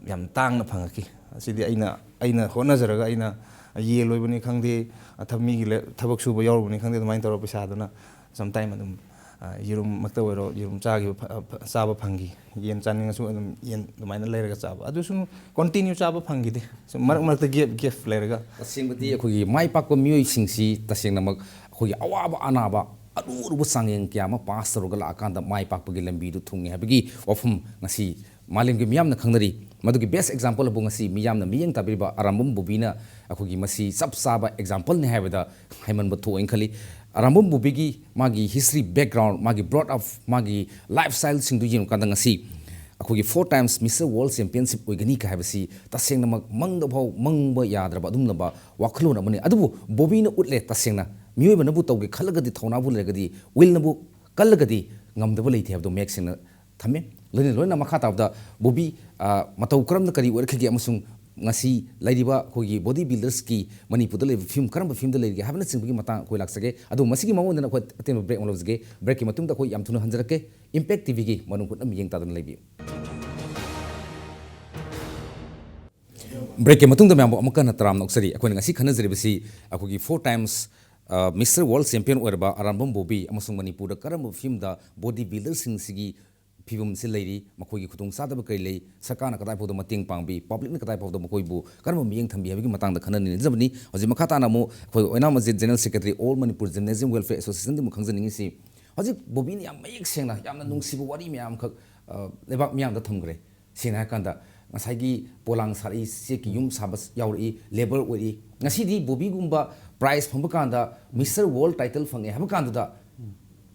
ꯌꯥꯝ ꯇꯥꯡꯅ ꯐꯪꯉꯛꯈꯤ꯫ ꯑꯁꯤꯗꯤ ꯑꯩꯅ ꯑꯩꯅ ꯍꯣꯠꯅꯖꯔꯒ, ꯑꯩꯅ ꯌꯦꯟ ꯂꯣꯏꯕꯅꯤ ꯈꯪꯗꯦ, ꯑꯊꯕ-, ꯃꯤꯒꯤ ꯂꯦ-, ꯊꯕꯛ ꯁꯨꯕ ꯌꯥꯎꯔꯨꯕꯅꯤ ꯈꯪꯗꯦ, ꯑꯗꯨꯃꯥꯏꯅ ꯇꯧꯔꯒ ꯄꯩꯁꯥꯗꯨꯅ sometime ꯑꯗꯨꯝ, ꯑ, ꯌꯦꯔꯨꯝꯃꯛꯇ ꯑꯣꯏꯔꯣ, ꯌꯦꯔꯨꯝ ꯆꯥꯈꯤꯕ ꯐ-, ꯐ-, ꯆꯥꯕ ꯐꯪꯈꯤ꯫ ꯌꯦꯟ ꯆꯥꯅꯤꯡꯉꯁꯨ ꯑꯗꯨꯝ ꯌꯦꯟ ꯑꯗꯨꯃꯥꯏꯅ ꯂꯩꯔꯒ ꯆꯥꯕ꯫ ꯑꯗꯨꯁꯨ continue ꯆꯥꯕ ꯐꯪꯈꯤꯗꯦ꯫ ꯁꯨꯝ ꯃꯔꯛ ꯃꯔꯛꯇ gap, gap ꯂꯩꯔꯒ꯫ ꯇꯁꯦꯡꯕꯗꯤ ꯑꯩꯈꯣꯏꯒꯤ ꯃꯥꯏ ꯄꯥꯛꯄ ꯃꯤꯑꯣꯏꯁꯤꯡꯁꯤ ꯇꯁꯦꯡꯅꯃꯛ ꯑꯩꯈꯣꯏꯒꯤ ꯑꯋꯥꯕ ꯑꯅꯥꯕ ꯑꯔꯨ ꯑꯔꯨꯕ ꯆꯥꯡꯌꯦꯡ ꯀꯌꯥ ꯑꯃ pass ꯇꯧꯔꯒ ꯂꯥꯛꯑꯀꯥꯟꯗ ꯃꯥꯏ ꯄꯥꯛꯄꯒꯤ ꯂꯝꯕꯤꯗꯨ ꯊꯨꯡꯉꯦ ꯍꯥꯏꯕꯒꯤ ꯋꯥꯐꯝ ꯉꯁꯤ ꯃꯥꯂꯦꯝꯒꯤ ꯃꯤꯌꯥꯝꯅ ꯈꯪꯅꯔꯤ꯫ ꯃꯗꯨꯒꯤ best example ꯑꯗꯨ ꯉꯁꯤ ꯃꯤꯌꯥꯝꯅ ꯃꯤꯠꯌꯦꯡ ꯇꯥꯕꯤꯔꯤꯕ ꯑꯔꯥꯝꯕꯝ ꯕꯣꯕꯤꯅ ꯑꯩꯈꯣꯏꯒꯤ ꯃꯁꯤ ꯆꯞ ꯆꯥꯕ exampleꯅꯤ ꯍꯥꯏꯕꯗ ꯍꯥꯏꯃꯟꯕ ꯊꯣꯛꯑꯦꯅ ꯈꯜꯂꯤ꯫ ꯑꯔꯥꯝꯕꯝ ꯕꯣꯕꯤꯒꯤ ꯃꯥꯒꯤ history background, ꯃꯥꯒꯤ brought up, ꯃꯥꯒꯤ lifestyleꯁꯤꯡꯗꯨ ꯌꯦꯡꯉꯀꯥꯟꯗ ꯉꯁꯤ ꯑꯩꯈꯣꯏꯒꯤ four times Mister World Championship ꯑꯣꯏꯒꯅꯤ ꯀ ꯍꯥꯏꯕꯁꯤ ꯇꯁꯦꯡꯅꯃꯛ ꯃꯪꯗꯐꯥꯎ ꯃꯪꯕ ꯌꯥꯗ꯭ꯔꯕ ꯑꯗꯨꯒꯨꯝꯂꯕ ꯋꯥꯈꯜꯂꯣꯟ ꯑꯃꯅꯤ꯫ ꯑꯗꯨꯕꯨ ꯕꯣꯕꯤꯅ ꯎꯠꯂꯦ, ꯇꯁꯦꯡꯅ ꯃꯤꯑꯣꯏꯕꯅꯕꯨ ꯇꯧꯒꯦ ꯈꯜꯂꯒꯗꯤ, ꯊꯧꯅꯥꯕꯨ ꯂꯩꯔꯒꯗꯤ, willꯅꯕꯨ ꯀꯜꯂꯒꯗꯤ ꯉꯝꯗꯕ ꯂꯩꯇꯦ ꯍꯥꯏꯕꯗꯨ ꯃꯌꯦꯛ ꯁꯦꯡꯅ ꯊꯝꯃꯦ꯫ ꯂꯣꯏꯅ ꯂꯣꯏꯅ ꯃꯈꯥ ꯇꯥꯕꯗ ꯕꯣꯕꯤ, ꯑ, ꯃꯇꯧ ꯀꯔꯝꯅ ꯀꯔꯤ ꯑꯣꯏꯔꯛꯈꯤꯒꯦ ꯑꯃꯁꯨꯡ ꯉꯁꯤ ꯂꯩꯔꯤꯕ ꯑꯩꯈꯣꯏꯒꯤ body buildersꯀꯤ ꯃꯅꯤꯄꯨꯔꯗ ꯂꯩꯔꯤꯕ ꯐꯤꯕꯝ ꯀꯔꯝꯕ ꯐꯤꯕꯝꯗ ꯂꯩꯔꯤꯒꯦ ꯍꯥꯏꯕꯅꯆꯤꯡꯕꯒꯤ ꯃꯇꯥꯡ ꯑꯩꯈꯣꯏ ꯂꯥꯛꯆꯒꯦ꯫ ꯑꯗꯨ ꯃꯁꯤꯒꯤ ꯃꯑꯣꯡꯗꯅ ꯑꯩꯈꯣꯏ ꯑꯇꯦꯟꯕ break ꯑꯃ ꯂꯧꯖꯒꯦ꯫ Breakꯀꯤ ꯃꯇꯨꯡꯗ ꯑꯩꯈꯣꯏ ꯌꯥꯝ ꯊꯨꯅ ꯍꯟꯖꯔꯛꯀꯦ꯫ Impact TVꯒꯤ ꯃꯅꯨꯡ ꯍꯨꯠꯅ ꯃꯤꯠꯌꯦꯡ ꯇꯥꯗꯨꯅ ꯂꯩꯕꯤꯌꯨ꯫ Breakꯀꯤ ꯃꯇꯨꯡꯗ ꯃꯌꯥꯝꯕꯨ ꯑꯃꯨꯛꯀ ꯍꯟꯅ ꯇꯔꯥꯝꯅ ꯑꯣꯛꯆꯔꯤ꯫ ꯑꯩꯈꯣꯏꯅ ꯉꯁꯤ ꯈꯟꯅꯖꯔꯤꯕꯁꯤ ꯑꯩꯈꯣꯏꯒꯤ four times, ꯑ, Mister World Champion ꯑꯣꯏꯔꯕ ꯑꯔꯥꯝꯕꯝ ꯕꯣꯕꯤ ꯑꯃꯁꯨꯡ ꯃꯅꯤꯄꯨꯔꯗ ꯀꯔꯝꯕ ꯐꯤꯕꯝꯗ body builderꯁꯤꯡꯁꯤꯒꯤ ꯐꯤꯕꯝꯁꯤ ꯂꯩꯔꯤ, ꯃꯈꯣꯏꯒꯤ ꯈꯨꯗꯣꯡꯆꯥꯗꯕ ꯀꯔꯤ ꯂꯩ, ꯁꯔꯀꯥꯔꯅ ꯀꯗꯥꯏ ꯐꯥꯎꯗ ꯃꯇꯦꯡ ꯄꯥꯡꯕꯤ, publicꯅ ꯀꯗꯥꯏ ꯐꯥꯎꯗ ꯃꯈꯣꯏꯕꯨ ꯀꯔꯝꯕ ꯃꯤꯠꯌꯦꯡ ꯊꯝꯕꯤ ꯍꯥꯏꯕꯒꯤ ꯃꯇꯥꯡꯗ ꯈꯟꯅꯅꯤꯡꯖꯕꯅꯤ꯫ ꯍꯧꯖꯤꯛ ꯃꯈꯥ ꯇꯥꯅ ꯑꯃꯨꯛ ꯑꯩꯈꯣꯏ ꯑꯣꯏꯅꯥꯝ Ajit, General Secretary, All Manipur Gymnasium Welfare Associationꯗꯤ ꯑꯃꯨꯛ ꯈꯪꯖꯅꯤꯡꯉꯤꯁꯤ, ꯍꯧꯖꯤꯛ ꯕꯣꯕꯤꯅ ꯌꯥꯝ ꯃꯌꯦꯛ ꯁꯦꯡꯅ, ꯌꯥꯝꯅ ꯅꯨꯡꯁꯤꯕ ꯋꯥꯔꯤ ꯃꯌꯥꯝ ꯑꯃꯈꯛ, ꯑ, ꯂꯩꯕꯥꯛ ꯃꯤꯌꯥꯝꯗ ꯊꯝꯈ꯭ꯔꯦ꯫ ꯁꯦꯡꯅ ꯍꯥꯏꯔꯀꯥꯟꯗ, ꯉꯁꯥꯏꯒꯤ ꯄꯣꯂꯥꯡ ꯁꯥꯔꯛꯏ, ꯆꯦꯛꯀꯤ ꯌꯨꯝ ꯁꯥꯕ ꯌꯥꯎꯔꯛꯏ, labour ꯑꯣꯏꯔꯛꯏ꯫ ꯉꯁꯤꯗꯤ ꯕꯣꯕꯤꯒꯨꯝꯕ prize ꯐꯪꯕ ꯀꯥꯟꯗ Mister World title ꯐꯪꯉꯦ ꯍꯥꯏꯕ ꯀꯥꯟꯗꯨꯗ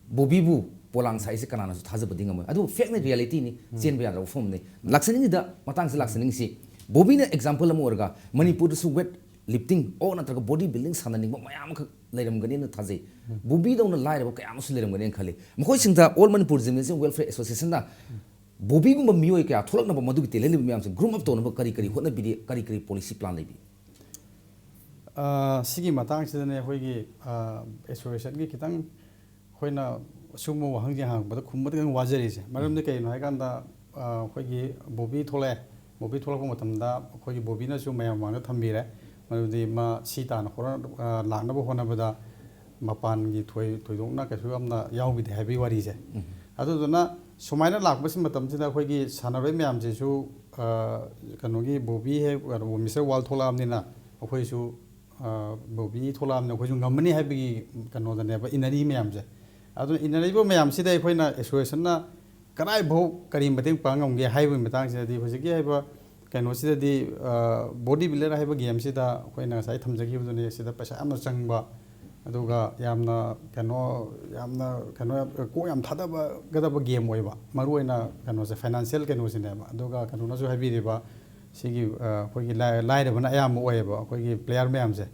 ꯕꯣꯕꯤꯕꯨ ꯄꯣꯂꯥꯡ ꯁꯥꯔꯛꯏꯁꯦ ꯀꯅꯥꯅꯁꯨ ꯊꯥꯖꯕꯗꯤ ꯉꯝꯃꯣꯏ꯫ ꯑꯗꯨꯕꯨ factꯅ realityꯅꯤ, ꯆꯦꯟꯕ ꯌꯥꯗ꯭ꯔꯕ ꯋꯥꯐꯝꯅꯤ꯫ ꯂꯥꯛꯆꯅꯤꯡꯉꯤꯗ, ꯃꯇꯥꯡꯁꯤ ꯂꯥꯛꯆꯅꯤꯡꯉꯤꯁꯤ, ꯕꯣꯕꯤꯅ example ꯑꯃ ꯑꯣꯏꯔꯒ ꯃꯅꯤꯄꯨꯔꯗꯁꯨ weight lifting ꯑꯣ ꯅꯠꯇ꯭ꯔꯒ body building ꯁꯥꯟꯅꯅꯤꯡꯕ ꯃꯌꯥꯝ ꯑꯃꯈꯛ ꯂꯩꯔꯝꯒꯅꯤꯅ ꯊꯥꯖꯩ꯫ ꯕꯣꯕꯤꯗꯧꯅ ꯂꯥꯏꯔꯕ ꯀꯌꯥ ꯑꯃꯁꯨ ꯂꯩꯔꯝꯒꯅꯤꯅ ꯈꯜꯂꯤ꯫ ꯃꯈꯣꯏꯁꯤꯡꯗ All Manipur Gymnasium Welfare Associationꯅ ꯕꯣꯕꯤꯒꯨꯝꯕ ꯃꯤꯑꯣꯏ ꯀꯌꯥ ꯊꯣꯛꯂꯛꯅꯕ, ꯃꯗꯨꯒꯤ talent ꯂꯩꯕ ꯃꯌꯥꯝꯁꯦ groom up ꯇꯧꯅꯕ ꯀꯔꯤ ꯀꯔꯤ ꯍꯣꯠꯅꯕꯤꯔꯤ, ꯀꯔꯤ ꯀꯔꯤ policy plan ꯂꯩꯕꯤ? ꯑ, ꯁꯤꯒꯤ ꯃꯇꯥꯡꯁꯤꯗꯅꯦ ꯑꯩꯈꯣꯏꯒꯤ, ꯑ, associationꯒꯤ ꯈꯤꯇꯪ ꯑꯩꯈꯣꯏꯅ ꯑꯁꯤꯒꯨꯝꯕ ꯋꯥꯍꯪꯁꯦ ꯍꯪꯉꯛꯄꯗ ꯈꯨꯝꯕꯗ ꯈꯤꯇꯪ ꯋꯥꯖꯔꯤꯁꯦ꯫ ꯃꯔꯝꯗꯤ ꯀꯩꯒꯤꯅꯣ ꯍꯥꯏꯀꯥꯟꯗ, ꯑꯩꯈꯣꯏꯒꯤ ꯕꯣꯕꯤ ꯊꯣꯛꯂꯛꯑꯦ꯫ ꯕꯣꯕꯤ ꯊꯣꯛꯂꯛꯄ ꯃꯇꯝꯗ ꯑꯩꯈꯣꯏꯒꯤ ꯕꯣꯕꯤꯅꯁꯨ ꯃꯌꯥꯝ ꯃꯃꯥꯡꯗ ꯊꯝꯕꯤꯔꯦ꯫ ꯃꯗꯨꯗꯤ ꯃꯥ ꯁꯤ ꯇꯥꯟꯅ ꯍꯣꯠꯅ-, ꯑ, ꯂꯥꯛꯅꯕ ꯍꯣꯠꯅꯕꯗ ꯃꯄꯥꯟꯒꯤ ꯊꯣꯏ-, ꯊꯣꯏꯗꯣꯛꯅ ꯀꯩꯁꯨ ꯌꯥꯝꯅ ꯌꯥꯎꯈꯤꯗꯦ ꯍꯥꯏꯕꯒꯤ ꯋꯥꯔꯤꯁꯦ꯫ ꯑꯗꯨꯗꯨꯅ ꯁꯨꯃꯥꯏꯅ ꯂꯥꯛꯄꯁꯤ ꯃꯇꯝꯁꯤꯗ ꯑꯩꯈꯣꯏꯒꯤ ꯁꯥꯟꯅꯔꯣꯏ ꯃꯌꯥꯝꯁꯤꯁꯨ, ꯑ, ꯀꯩꯅꯣꯒꯤ ꯕꯣꯕꯤ ꯍꯦꯛ, ꯀꯩꯅꯣ, ꯃꯤꯁꯇꯔ ꯋꯥꯔꯜ ꯊꯣꯛꯂꯛꯑꯕꯅꯤꯅ ꯑꯩꯈꯣꯏꯁꯨ, ꯑ, ꯕꯣꯕꯤ ꯊꯣꯛꯂꯛꯑꯕꯅꯤꯅ ꯑꯩꯈꯣꯏꯁꯨ ꯉꯝꯃꯅꯤ ꯍꯥꯏꯕꯒꯤ ꯀꯩꯅꯣꯗꯅꯦꯕ ꯏꯟꯅꯔꯤ ꯃꯌꯥꯝꯁꯦ꯫ ꯑꯗꯨꯅ ꯏꯟꯅꯔꯤꯕ ꯃꯌꯥꯝꯁꯤꯗ ꯑꯩꯈꯣꯏꯅ ꯑꯦꯁꯣꯁꯤꯌꯦꯁꯟꯅ ꯀꯗꯥꯏꯐꯥꯎ ꯀꯔꯤ ꯃꯇꯦꯡ ꯄꯥꯡ ꯉꯝꯒꯦ ꯍꯥꯏꯕꯒꯤ ꯃꯇꯥꯡꯁꯤꯗꯗꯤ ꯍꯧꯖꯤꯛꯀꯤ ꯍꯥꯏꯕ ꯀꯩꯅꯣꯁꯤꯗꯗꯤ, ꯑ, ꯕꯣꯗꯤ ꯕꯤꯜꯗꯔ ꯍꯥꯏꯕ ꯒꯦꯝꯁꯤꯗ ꯑꯩꯈꯣꯏꯅ ꯉꯁꯥꯏ ꯊꯝꯖꯈꯤꯕꯗꯨꯅꯤ, ꯁꯤꯗ ꯄꯩꯁꯥ ꯌꯥꯝꯅ ꯆꯪꯕ, ꯑꯗꯨꯒ ꯌꯥꯝꯅ ꯀꯩꯅꯣ, ꯌꯥꯝꯅ ꯀꯩꯅꯣ, ꯀꯣꯛ ꯌꯥꯝ ꯊꯥꯗꯕꯒꯗꯕ ꯒꯦꯝ ꯑꯣꯏꯕ, ꯃꯔꯨꯑꯣꯏꯅ ꯀꯩꯅꯣꯁꯦ, ꯐꯥꯏꯅꯥꯟꯁꯤꯌꯦꯜ ꯀꯩꯅꯣꯁꯤꯅꯦꯕ꯫ ꯑꯗꯨꯒ ꯀꯩꯅꯣꯅꯁꯨ ꯍꯥꯏꯕꯤꯔꯤꯕ, ꯁꯤꯒꯤ, ꯑ, ꯑꯩꯈꯣꯏꯒꯤ ꯂꯥꯏ-, ꯂꯥꯏꯔꯕꯅ ꯑꯌꯥꯝꯕ ꯑꯣꯏꯌꯦꯕ ꯑꯩꯈꯣꯏꯒꯤ ꯄ꯭ꯂꯦꯌꯔ ꯃꯌꯥꯝꯁꯦ꯫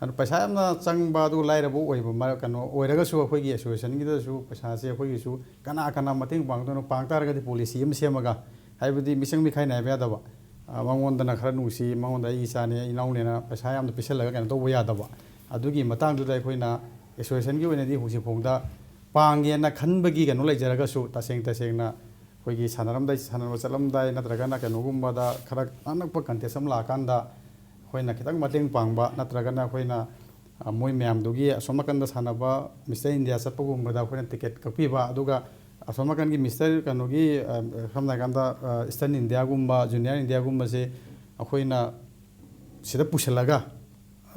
ꯑꯗꯨ ꯄꯩꯁꯥ ꯌꯥꯝꯅ ꯆꯪꯕ, ꯑꯗꯨꯒ ꯂꯥꯏꯔꯕ ꯑꯣꯏꯕ ꯃꯔ-, ꯀꯩꯅꯣ ꯑꯣꯏꯔꯒꯁꯨ ꯑꯩꯈꯣꯏꯒꯤ ꯑꯦꯁꯣꯁꯤꯌꯦꯁꯟꯒꯤꯗꯁꯨ ꯄꯩꯁꯥꯁꯦ ꯑꯩꯈꯣꯏꯒꯤꯁꯨ ꯀꯅꯥ ꯀꯅꯥ ꯃꯇꯦꯡ ꯄꯥꯡꯗꯣꯏꯅꯣ, ꯄꯥꯡ ꯇꯥꯔꯒꯗꯤ ꯄꯣꯂꯤꯁꯤ ꯑꯃ ꯁꯦꯝꯃꯒ, ꯍꯥꯏꯕꯗꯤ ꯃꯤꯆꯪ ꯃꯤꯈꯥꯏ ꯅꯥꯏꯕ ꯌꯥꯗꯕ, ꯑ, ꯃꯉꯣꯟꯗꯅ ꯈꯔ ꯅꯨꯡꯁꯤ, ꯃꯉꯣꯟꯗ ꯑꯩ ꯏꯆꯥꯅꯦ, ꯑꯩ ꯏꯅꯥꯎꯅꯦꯅ ꯄꯩꯁꯥ ꯌꯥꯝꯅ ꯄꯤꯁꯜꯂꯒ ꯀꯩꯅꯣ ꯇꯧꯕ ꯌꯥꯗꯕ꯫ ꯑꯗꯨꯒꯤ ꯃꯇꯥꯡꯗꯨꯗ ꯑꯩꯈꯣꯏꯅ ꯑꯦꯁꯣꯁꯤꯌꯦꯁꯟꯒꯤ ꯑꯣꯏꯅꯗꯤ ꯍꯧꯖꯤꯛꯐꯥꯎꯗ ꯄꯥꯡꯒꯦꯅ ꯈꯟꯕꯒꯤ ꯀꯩꯅꯣ ꯂꯩꯖꯔꯒꯁꯨ, ꯇꯁꯦꯡ ꯇꯁꯦꯡꯅ ꯑꯩꯈꯣꯏꯒꯤ ꯁꯥꯟꯅꯔꯝꯗꯥꯏ, ꯁꯥꯟꯅꯕ ꯆꯠꯂꯝꯗꯥꯏ ꯅꯠꯇ꯭ꯔꯒꯅ ꯀꯩꯅꯣꯒꯨꯝꯕꯗ ꯈꯔ ꯑꯅꯛꯄ ꯀꯟꯇꯦꯁ ꯑꯃ ꯂꯥꯛꯑꯀꯥꯟꯗ ꯑꯩꯈꯣꯏꯅ ꯈꯤꯇꯪ ꯃꯇꯦꯡ ꯄꯥꯡꯕ, ꯅꯠꯇ꯭ꯔꯒꯅ ꯑꯩꯈꯣꯏꯅ, ꯑ, ꯃꯣꯏ ꯃꯌꯥꯝꯗꯨꯒꯤ ꯑꯁꯣꯝ ꯅꯥꯀꯟꯗ ꯁꯥꯟꯅꯕ ꯃꯤꯁꯇꯔ ꯏꯟꯗꯤꯌꯥ ꯆꯠꯄꯒꯨꯝꯕꯗ ꯑꯩꯈꯣꯏꯅ ꯇꯤꯀꯦꯠ ꯀꯛꯄꯤꯕ, ꯑꯗꯨꯒ ꯑꯁꯣꯝ ꯅꯥꯀꯟꯒꯤ ꯃꯤꯁꯇꯔ ꯀꯩꯅꯣꯒꯤ, ꯑ, ꯁꯝꯅ ꯍꯥꯏꯔꯀꯥꯟꯗ, ꯑ, ꯏꯁꯇꯔꯟ ꯏꯟꯗꯤꯌꯥꯒꯨꯝꯕ, ꯖꯨꯅꯤꯌꯔ ꯏꯟꯗꯤꯌꯥꯒꯨꯝꯕꯁꯦ ꯑꯩꯈꯣꯏꯅ ꯁꯤꯗ ꯄꯨꯁꯤꯜꯂꯒ,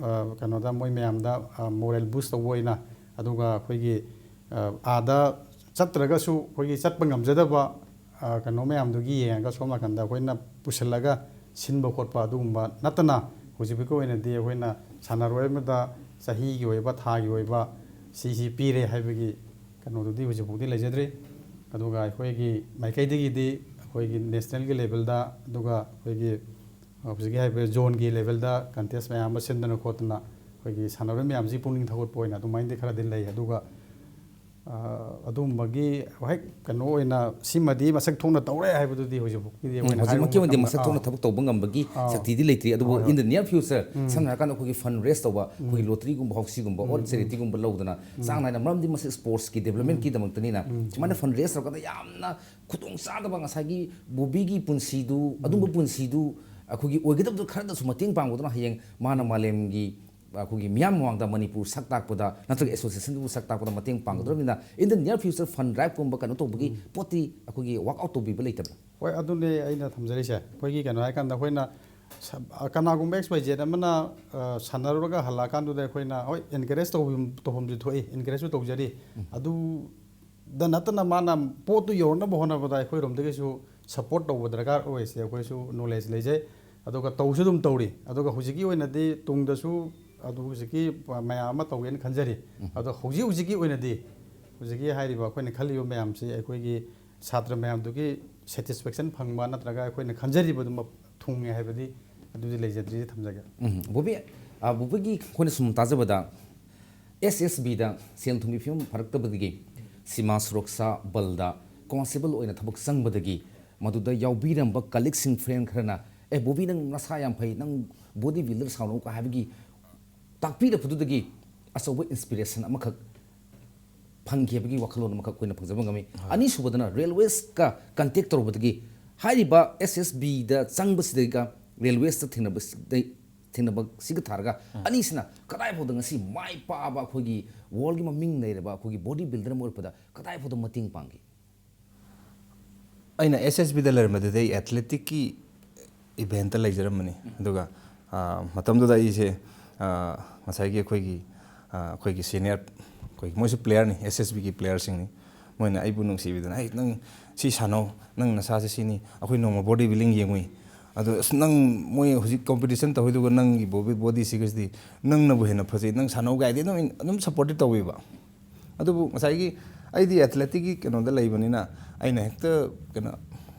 ꯑ, ꯀꯩꯅꯣꯗ ꯃꯣꯏ ꯃꯌꯥꯝꯗ, ꯑ, ꯃꯣꯔꯦꯜ ꯕꯨꯁ ꯇꯧꯕ ꯑꯣꯏꯅ, ꯑꯗꯨꯒ ꯑꯩꯈꯣꯏꯒꯤ, ꯑ, ꯑꯥꯗ ꯆꯠꯇ꯭ꯔꯒꯁꯨ ꯑꯩꯈꯣꯏꯒꯤ ꯆꯠꯄ ꯉꯝꯖꯗꯕ, ꯑ, ꯀꯩꯅꯣ ꯃꯌꯥꯝꯗꯨꯒꯤ ꯌꯦꯡꯉꯒ ꯁꯣꯝ ꯅꯥꯀꯟꯗ ꯑꯩꯈꯣꯏꯅ ꯄꯨꯁꯤꯜꯂꯒ ꯁꯤꯟꯕ ꯈꯣꯠꯄ ꯑꯗꯨꯒꯨꯝꯕ ꯅꯠꯇꯅ, ꯍꯧꯖꯤꯛ ꯐꯥꯎꯒꯤ ꯑꯣꯏꯅꯗꯤ ꯑꯩꯈꯣꯏꯅ ꯁꯥꯟꯅꯔꯣꯏ ꯑꯃꯗ ꯆꯍꯤꯒꯤ ꯑꯣꯏꯕ, ꯊꯥꯒꯤ ꯑꯣꯏꯕ ꯁꯤꯁꯤ ꯄꯤꯔꯦ ꯍꯥꯏꯕꯒꯤ ꯀꯩꯅꯣꯗꯨꯗꯤ ꯍꯧꯖꯤꯛ ꯐꯥꯎꯗꯤ ꯂꯩꯖꯗ꯭ꯔꯤ꯫ ꯑꯗꯨꯒ ꯑꯩꯈꯣꯏꯒꯤ ꯃꯥꯏꯀꯩꯗꯒꯤꯗꯤ ꯑꯩꯈꯣꯏꯒꯤ ꯅꯦꯁꯅꯦꯜꯒꯤ ꯂꯦꯚꯦꯜꯗ, ꯑꯗꯨꯒ ꯑꯩꯈꯣꯏꯒꯤ ꯍꯧꯖꯤꯛꯀꯤ ꯍꯥꯏꯔꯤꯕ ꯖꯣꯟꯒꯤ ꯂꯦꯚꯦꯜꯗ ꯀꯟꯇꯦꯁ ꯃꯌꯥꯝ ꯑꯃ ꯁꯤꯟꯗꯅ ꯈꯣꯠꯇꯅ ꯑꯩꯈꯣꯏꯒꯤ ꯁꯥꯟꯅꯔꯣꯏ ꯃꯌꯥꯝꯁꯤ ꯄꯨꯛꯅꯤꯡ ꯊꯧꯒꯠꯄ ꯑꯣꯏꯅ ꯑꯗꯨꯃꯥꯏꯅꯗꯤ ꯈꯔꯗꯤ ꯂꯩ꯫ ꯑꯗꯨꯒ ꯑ, ꯑꯗꯨꯝꯕꯒꯤ ꯍꯦꯛ ꯀꯩꯅꯣ ꯑꯣꯏꯅ ꯁꯤꯃꯗꯤ ꯃꯁꯛ ꯊꯣꯛꯅ ꯇꯧꯔꯦ ꯍꯥꯏꯕꯗꯨꯗꯤ ꯍꯧꯖꯤꯛꯐꯥꯎꯒꯤꯗꯤ ꯑꯩꯈꯣꯏꯅ ꯍꯥꯏꯔꯨꯕ ꯍꯧꯖꯤꯛꯃꯛꯀꯤ ꯑꯣꯏꯅꯗꯤ ꯃꯇꯝꯗ, ꯃꯁꯛ ꯊꯣꯛꯅ ꯑꯥ, ꯊꯕꯛ ꯇꯧꯕ ꯉꯝꯕꯒꯤ ꯑꯥ, ꯁꯛꯇꯤꯗꯤ ꯂꯩꯇ꯭ꯔꯤ, ꯑꯗꯨꯕꯨ ꯍꯣꯏ, ꯍꯣꯏ꯫ In the near future, ꯁꯝꯅ ꯍꯥꯏꯔꯀꯥꯟꯗ ꯑꯩꯈꯣꯏꯒꯤ fund raise ꯇꯧꯕ, ꯑꯩꯈꯣꯏꯒꯤ lottery ꯒꯨꯝꯕ, ꯍꯥꯎꯁꯤꯒꯨꯝꯕ, or charity ꯒꯨꯝꯕ ꯂꯧꯗꯅ ꯆꯥꯡ ꯅꯥꯏꯅ, ꯃꯔꯝꯗꯤ ꯃꯁꯤ sports ꯀꯤ development ꯀꯤꯗꯃꯛꯇꯅꯤꯅ, ꯁꯨꯃꯥꯏꯅ fund raise ꯇꯧꯔꯀꯥꯟꯗ ꯌꯥꯝꯅ ꯈꯨꯗꯣꯡ ꯆꯥꯗꯕ, ꯉꯁꯥꯏꯒꯤ ꯕꯣꯕꯤꯒꯤ ꯄꯨꯟꯁꯤꯗꯨ, ꯑꯗꯨꯝꯕ ꯄꯨꯟꯁꯤꯗꯨ ꯑꯩꯈꯣꯏꯒꯤ ꯑꯣꯏꯒꯗꯕꯗꯨ ꯈꯔꯗꯁꯨ ꯃꯇꯦꯡ ꯄꯥꯡꯕꯗꯨꯅ ꯍꯌꯦꯡ ꯃꯥꯅ ꯃꯥꯂꯦꯝꯒꯤ ꯑꯩꯈꯣꯏꯒꯤ ꯃꯤꯌꯥꯝ ꯃꯃꯥꯡꯗ ꯃꯅꯤꯄꯨꯔ ꯁꯛ ꯇꯥꯛꯄꯗ ꯅꯠꯇ꯭ꯔꯒ association ꯗꯨꯕꯨ ꯁꯛ ꯇꯥꯛꯄꯗ ꯃꯇꯦꯡ ꯄꯥꯡꯒꯗꯧꯔꯕꯅꯤꯅ, in the near future fund drive ꯀꯨꯝꯕ ꯀꯩꯅꯣ ꯇꯧꯕꯒꯤ ꯄꯣꯠꯇꯤ ꯑꯩꯈꯣꯏꯒꯤ work out ꯇꯧꯕꯤꯕ ꯂꯩꯇꯕ꯭ꯔꯥ? ꯍꯣꯏ, ꯑꯗꯨꯅꯦ ꯑꯩꯅ ꯊꯝꯖꯔꯤꯁꯦ꯫ ꯑꯩꯈꯣꯏꯒꯤ ꯀꯩꯅꯣ ꯍꯥꯏꯀꯥꯟꯗ ꯑꯩꯈꯣꯏꯅ ꯁ-, ꯑ, ꯀꯅꯥꯒꯨꯝꯕ X Y Z ꯑꯃꯅ, ꯑ, ꯁꯥꯟꯅꯔꯨꯔꯒ ꯍꯜꯂꯛꯑꯀꯥꯟꯗꯨꯗ ꯑꯩꯈꯣꯏꯅ, ꯍꯣꯏ, encourage ꯇꯧꯐꯝ, ꯇꯧꯐꯝꯁꯨ ꯊꯣꯛꯏ, encourage ꯁꯨ ꯇꯧꯖꯔꯤ꯫ ꯑꯗꯨꯗ ꯅꯠꯇꯅ ꯃꯥꯅ ꯄꯣꯠꯇꯨ ꯌꯧꯔꯛꯅꯕ ꯍꯣꯠꯅꯕꯗ ꯑꯩꯈꯣꯏꯔꯣꯝꯗꯒꯤꯁꯨ support ꯇꯧꯕ ꯗꯔꯀꯥꯔ ꯑꯣꯏꯁꯦ ꯑꯩꯈꯣꯏꯁꯨ knowledge ꯂꯩꯖꯩ꯫ ꯑꯗꯨꯒ ꯇꯧꯁꯨ ꯑꯗꯨꯝ ꯇꯧꯔꯤ꯫ ꯑꯗꯨꯒ ꯍꯧꯖꯤꯛꯀꯤ ꯑꯣꯏꯅꯗꯤ ꯇꯨꯡꯗꯁꯨ ꯑꯗꯨ ꯍꯧꯖꯤꯛꯀꯤ ꯃꯌꯥꯝ ꯑꯃ ꯇꯧꯒꯦꯅ ꯈꯟꯖꯔꯤ꯫ ꯑꯗꯣ ꯍꯧꯖꯤꯛ ꯍꯧꯖꯤꯛꯀꯤ ꯑꯣꯏꯅꯗꯤ, ꯍꯧꯖꯤꯛꯀꯤ ꯍꯥꯏꯔꯤꯕ ꯑꯩꯈꯣꯏꯅ ꯈꯜꯂꯤꯕ ꯃꯌꯥꯝꯁꯤ ꯑꯩꯈꯣꯏꯒꯤ ꯁꯥꯇ꯭ꯔ ꯃꯌꯥꯝꯗꯨꯒꯤ satisfaction ꯐꯪꯕ ꯅꯠꯇ꯭ꯔꯒ ꯑꯩꯈꯣꯏꯅ ꯈꯟꯖꯔꯤꯕꯗꯨꯃꯛ ꯊꯨꯡꯉꯦ ꯍꯥꯏꯕꯗꯤ ꯑꯗꯨꯗꯤ ꯂꯩꯖꯗ꯭ꯔꯤꯁꯦ ꯊꯝꯖꯒꯦ꯫ ꯎꯝ, ꯕꯣꯕꯤ, ꯑ, ꯕꯣꯕꯤꯒꯤ ꯑꯩꯈꯣꯏꯅ ꯁꯨꯝ ꯇꯥꯖꯕꯗ, S S B ꯗ ꯁꯦꯜ ꯊꯨꯝꯒꯤ ꯐꯤꯕꯝ ꯐꯔꯛꯇꯕꯗꯒꯤ ꯁꯤꯃꯥ ꯁꯨꯔꯛꯁꯥ ꯕꯜꯗ constable ꯑꯣꯏꯅ ꯊꯕꯛ ꯆꯪꯕꯗꯒꯤ ꯃꯗꯨꯗ ꯌꯥꯎꯕꯤꯔꯝꯕ colleague ꯁꯤꯡ, friend ꯈꯔꯅ, "ꯑꯦ, ꯕꯣꯕꯤ, ꯅꯪ ꯅꯁꯥ ꯌꯥꯝ ꯐꯩ, ꯅꯪ body builder ꯁꯥꯎꯅꯧꯀ" ꯍꯥꯏꯕꯒꯤ ꯇꯥꯛꯄꯤꯔꯛꯄꯗꯨꯗꯒꯤ ꯑꯆꯧꯕ inspiration ꯑꯃꯈꯛ ꯐꯪꯈꯤ ꯍꯥꯏꯕꯒꯤ ꯋꯥꯈꯜꯂꯣꯟ ꯑꯃꯈꯛ ꯑꯩꯈꯣꯏꯅ ꯐꯪꯖꯕ ꯉꯝꯃꯤ꯫ ꯑꯅꯤꯁꯨꯕꯗꯅ railways ꯀ contact ꯇꯧꯔꯨꯕꯗꯒꯤ ꯍꯥꯏꯔꯤꯕ S S B ꯗ ꯆꯪꯕꯁꯤꯗꯒ railways ꯇ ꯊꯦꯡꯅꯕꯁꯤꯗꯩ, ꯊꯦꯡꯅꯕꯁꯤꯒ ꯊꯥꯔꯒ ꯑꯅꯤꯁꯤꯅ ꯀꯗꯥꯏ ꯐꯥꯎꯗ ꯉꯁꯤ ꯃꯥꯏ ꯄꯥꯛꯑꯕ ꯑꯩꯈꯣꯏꯒꯤ world ꯒꯤ ꯃꯃꯤꯡ ꯂꯩꯔꯕ ꯑꯩꯈꯣꯏꯒꯤ body builder ꯑꯃ ꯑꯣꯏꯔꯛꯄꯗ ꯀꯗꯥꯏ ꯐꯥꯎꯗ ꯃꯇꯦꯡ ꯄꯥꯡꯈꯤ? ꯑꯩꯅ S S B ꯗ ꯂꯩꯔꯝꯕꯗꯨꯗꯤ ꯑꯩ athletic ꯀꯤ event ꯇ ꯂꯩꯖꯔꯝꯕꯅꯤ꯫ ꯑꯗꯨꯒ, ꯑ, ꯃꯇꯝꯗꯨꯗ ꯑꯩꯁꯦ, ꯑ, ꯉꯁꯥꯏꯒꯤ ꯑꯩꯈꯣꯏꯒꯤ, ꯑ, ꯑꯩꯈꯣꯏꯒꯤ senior, ꯑꯩꯈꯣꯏꯒꯤ, ꯃꯣꯏꯁꯨ player ꯅꯤ, S S B ꯒꯤ player ꯁꯤꯡꯅꯤ꯫ ꯃꯣꯏꯅ ꯑꯩꯕꯨ ꯅꯨꯡꯁꯤꯕꯤꯗꯅ, "ꯑꯩ, ꯅꯪ ꯁꯤ ꯁꯥꯟꯅꯧ, ꯅꯪ ꯅꯁꯥꯁꯦ ꯁꯤꯅꯤ, ꯑꯩꯈꯣꯏ ꯅꯣꯡꯃ body building ꯌꯦꯡꯉꯨꯏ꯫ ꯑꯗꯣ ꯑꯁ, ꯅꯪ, ꯃꯣꯏ ꯍꯧꯖꯤꯛ competition ꯇꯧꯍꯣꯏꯗꯨꯒ ꯅꯪꯒꯤ body, body ꯁꯤꯒꯁꯤꯗꯤ ꯅꯪꯅꯕꯨ ꯍꯦꯟꯅ ꯐꯖꯩ, ꯅꯪ ꯁꯥꯟꯅꯧ" ꯀꯥꯏꯗꯤ ꯑꯗꯨꯝ, ꯑꯗꯨꯝ support ꯇꯤ ꯇꯧꯕꯤꯕ꯫ ꯑꯗꯨꯕꯨ ꯉꯁꯥꯏꯒꯤ ꯑꯩꯗꯤ athletic ꯀꯤ ꯀꯩꯅꯣꯗ ꯂꯩꯕꯅꯤꯅ ꯑꯩꯅ ꯍꯦꯛꯇ ꯀꯩꯅꯣ